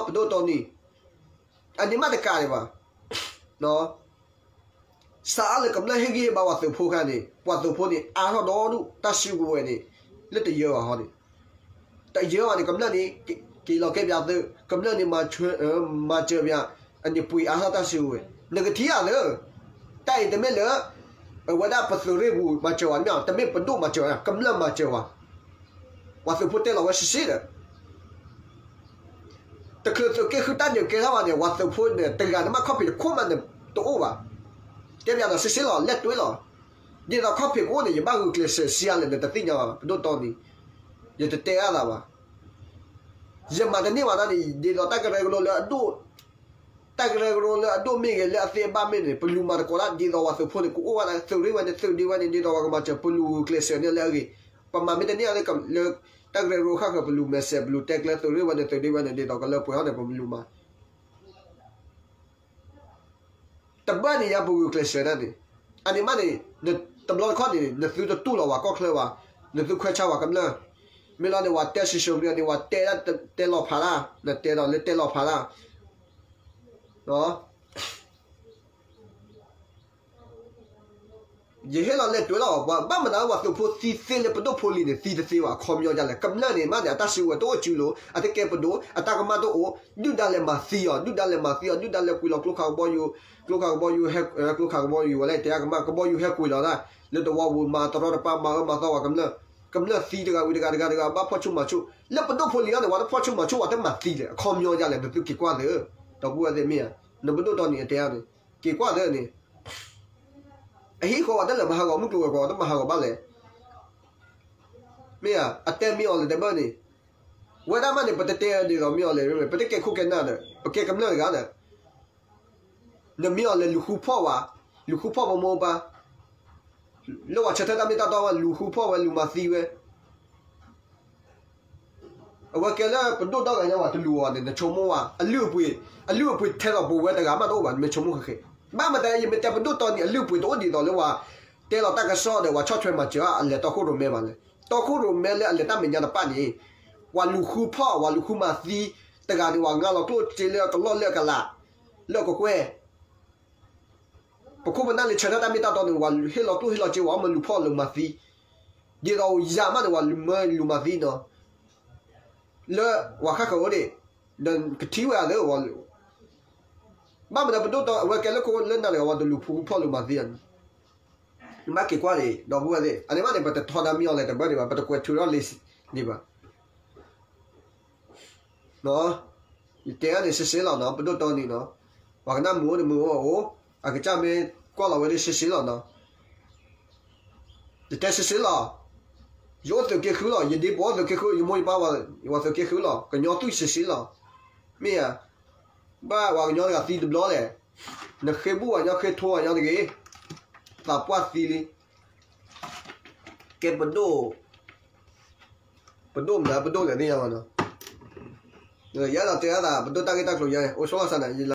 ပဒိၣ်တီနံၤ, အန့ၣ်မးတကးဒံးဘၣ်. စးအါလၢကမျၢၢ်ဟ့ၣ်ဂံၢ်ဟ့ၣ်ဘါပှၤသုးဖိခါန့ၣ် ပှၤသုးဖိန့ၣ် အါထီၣ်ဒီဒူၣ် တၢ်စုကဝဲၤန့ၣ် လၢတယၢဘၣ်ဟီန့ၣ်, တယၢဘၣ်န့ၣ် ကမျၢၢ်န့ၣ် က့ၤလီၤကဲပၠးသုး, ကမျၢၢ်န့ၣ် မၤစၢၤပၠး, အန့ၣ်ပှ့ၤအါထီၣ်တၢ်စုကဝဲၤ, နကထံၣ်ဧါသၢ တၢ်အံၤတမ့ၢ်လၢ အဝဲဒၣ်ပသုးရ့ၣ်ပူၤမၤစၢၤဝဲတမ့ၢ်, တမ့ၢ်ပဒိၣ်မၤစၢၤဝဲ, ကမျၢၢ်မၤစၢၤဝဲ. ပှၤသုးဖိတဲလီၤဝဲစ့စ့ဒီး တချုးသုးက့ဃုတၢ်ဒုးကဲထီၣ်ဘၣ်န့ၣ် ပှၤသုးဖိန့ၣ် တဂၤန့ၣ်မး ခီၣ်ဖံးတခိၣ်မးန့ၣ် တအိၣ်ဘၣ်. တဲပၠးဒီးစ့စ့လီၤ လဲၤတွဲလီၤ. ဒ်သိးခီၣ်ဖံးကအိၣ်န့ၣ် ယဘၣ်ဂုာ်ကျဲးစၢးစ့အါလဲၣ် နတသ့ၣ်ညါဘၣ် ပဒိၣ်တီနံၤ, ယတတဲအါသးဘၣ်. ယမၤတန့ၢ်ဘၣ်တၢ်န့ၣ် ဒ်သိးတၢ်ကရၢကရိလၢအဒိၣ် တၢ်ကရၢကရိလၢအဒိၣ်မ့ၢ်ဂ့ၤ လၢအသ့အဘၣ်မ့ၢ်န့ၣ် ပလူၤမၤသကိးတၢ် ဒ်သိးပှၤသုးဖိန့ၣ် ကအိၣ်ဝဲဒၣ်သုးဒ့ဝဲန့ၣ် ဒ်သိးပှၤကမၤစၢၤ ပလူၤဂုာ်ကျဲးစၢးန့ၢ်လၢအဂ့ၤ. ပမၤမ့ၢ်တန့ၢ်လၢ လၢတၢ်ကရၢကရိဃၣ်ဃၢၤ ပလူၤမဲာ်ဆှး ပလူၤတဲကျဲသုးရ့ၣ်ဝဲန့ၣ် သုးဒ့ဝဲန့ၣ် ဒ်သိးကလၢပှဲၤထီၣ်န့ၣ် ပလူၤမၤ တဘၣ်န့ၣ်ညါ ပဂုာ်ကျဲးစၢးဒၣ်န့ၣ်. အန့ၣ်မးန့ၣ် တဘျီတခီၣ်န့ၣ် နသုတတူၢ်လိာ်ပှၤကီၢ်ချၢဘၣ်, နသုခွဲးဆါပှၤကမျၢၢ်. မ့ၢ်လီၤန့ၣ် ပှၤတဲ social media န့ၣ် ပှၤတဲဒၣ်တဲလီၤဖးတၢ်, နတဲဒီးလၢတဲလီၤဖးတၢ် ယဟ့ၣ်လီၤလဲၤတွဲလီၤ ပှၤဘၣ်မနုၤ ပှၤသုးဖိသံသ့လၢပဒိၣ်ဖိလံၤန့ၣ် သံတသ့ဘၣ် အခီပညီဒ်လဲၣ်. ကမျၢၢ်န့ၣ်မးန့ၣ် အတၢ်စုကဝဲၤတအိၣ်စုလိၤ အတကဲပဒိၣ် အတၢ်ကမၣ်တအိၣ် ဒုၣ်ဒါလဲၤမၤသံအီၤ ဒုၣ်ဒါလဲၤမၤသံအီၤ ဒုၣ်ဒါလဲၤကွံာ်လီၤကျိခးကဘီယူၤ ကျိခးကဘီယူၤ ကျိခးကဘီယူၤဝဲလဲၣ် တဲအကမၣ် ကဘီယူၤဟဲကွံာ်လီၤဒၣ် လၢတဝီပူၤ မၤတရီတပါ မၤအၢမၤသီပှၤကမျၢၢ် ကမျၢၢ်သံတဂၤဝံၤတဂၤတဂၤတဂၤ ဘၣ်ဖီၣ်ဆူၣ်မၤဆူၣ် လၢပဒိၣ်ဖိလံၤအီၤန့ၣ် ပှၤတဖီၣ်ဆူၣ်မၤဆူၣ် ပှၤတမၤသံလဲၣ် အခီပညီဒ်လဲၣ် နသုက့ၤကွၢ်သ့ ဒီပုၢ်ဝဲၢ်သ့ၣ်မ့ၢ်ဧါ နပဒိၣ်တီနံၤအတဲအီၤန့ၣ် က့ၤကွၢ်သ့န့ၣ် အဟံၣ်ဃီပှၤတလဲၤမၤဟးဂီၤမုၢ်ကျိၤဝဲၤကွာ် ပှၤတမၤဟးဂီၤဘၣ်လဲၣ် မ့ၢ်ဧါ အတဲမ့ၢ်အီၤလဲၣ်တဘၣ်န့ၣ် ဝဲဒၣ်မးန့ၣ် ပတတဲဒ်သိးမ့ၢ်အီၤလဲၣ် ပတကဲခိၣ်ကဲနၢ်ဒီး ပကဲကမျၢၢ်တဂၤဒီး နမ့ၢ်အီၤလဲၣ် လူၤဃုဖီၣ်ဝဲ လူၤဃုဖီၣ်ပမိၢ်ပၢ် လၢပှၤဆၢထၢၣ်တၢ်မ့ၢ်တၢ်တီဝဲ လူၤဃုဖီၣ်ဝဲ လူၤမၤသံဝဲ အဝဲကဲလၢပဒိၣ်ဒီဂၤညါဝဲ တလူၤအီၤန့ၣ် နဆိကမိၣ်ဝဲ အလုၢ်အပှ့ၤ အလုၢ်အပှ့ၤထဲသိးပဝဲတဂၤမးတအိၣ်ဘၣ် နမ့ၢ်ဆိကမိၣ်ဃဲဃဲ ဘၣ်မတၤ ယမ့ၢ်တဲပဒိၣ်တီနံၤ အလုၢ်အပှ့ၤတအိၣ်ဒ်သိးလၢပှၤ တဲလီၤတၢ်ကစီၣ်ဒီး ပှၤဆီၣ်ထွဲမၤစၢၤအလဲၤတီခိၣ်ရိၣ်မဲဘၣ်လဲၣ် တီခိၣ်ရိၣ်မဲလၢအလဲၤတၢ်မဲာ်ညါတပၣ်န့ၣ် ပှၤလူၤဃုဖီၣ် ပှၤလူၤဃုမၤသံ တဂၤန့ၣ် ပှၤငါလီၤကျိၣ်စ့လၢအကလီၢ်လၢအကလး လၢအကကွဲၢ် ပခိၣ်ပနၢ်လၢဆၢထၢၣ်တၢ်မ့ၢ်တၢ်တီန့ၣ် ပှၤဟ့ၣ်လီၤကျိၣ်ဟ့ၣ်လီၤစ့ ပှၤမၢလူၤဖီၣ်လူၤမၤသံ ဒ်သိးယၤမးန့ၣ် ပှၤမၢလူၤမၤသံနီၤ လၢပှၤဃၣ်ဃၢၤအိၣ်ဒံး ဒီးကထံၣ်ဝဲအသး ဘၣ်မနုၤပဒိၣ်တီ အဝဲကဲလၢခိၣ်လၢနၤတဂၤ ပှၤတလူၤဃုဖီၣ်လူၤမၤသံန့ၣ် နဘၣ်က့ၤကွၢ်န့ၣ် ဒီပုၢ်ဝဲၢ်သ့ၣ် အန့ၣ်မးန့ၣ် ပတထီဒါမ့ၢ်အီၤလဲၣ်တဘၣ်န့ၣ်ဘၣ် ပတကွဲးထုးထီၣ်လံန့ၣ်ဘၣ် ယတဲအါန့ၣ်စ့စ့လီၤနီၤ ပဒိၣ်တီနံၤနီၤ ပှၤကနၣ်မုာ်အိၣ်တမုာ်အိၣ်အိၣ် အကစၢ်မ့ၢ်ကွၢ်လီၤဝဲဒၣ်စ့စ့လီၤနီၤ ယတဲစ့စ့လီၤ ယအိၣ်သုးက့ဃုလီၤ, ယဒ့ပိာ်အိၣ်သုးက့ဃု, ယမိၢ်ယပၢ်ဝဲသုးက့ဃုလီၤ, ကညီသူၣ်ဆံးဆံးလီၤ. မ့ၢ်ဧါ, ဘၣ်ပှၤကညီတဂၤသံတဘျီလဲၣ်, နဃ့ဘူၣ်ပှၤကညီဃ့ထိပှၤကညီတဂ့ၤ, သးပှၢ်သံလံ. ကဲပဒိၣ်, ပဒိၣ်မနုၤ ပဒိၣ်လဲၣ်သ့ၣ်ညါဘၣ်နီၤ. ယအဲၣ်ဒိးတဲအသး ပဒိၣ်တၢ်ဂ့ၢ်တၢ်ကျိၤယဲ အိၣ်ဆိလီၤစၢ်န့ၣ်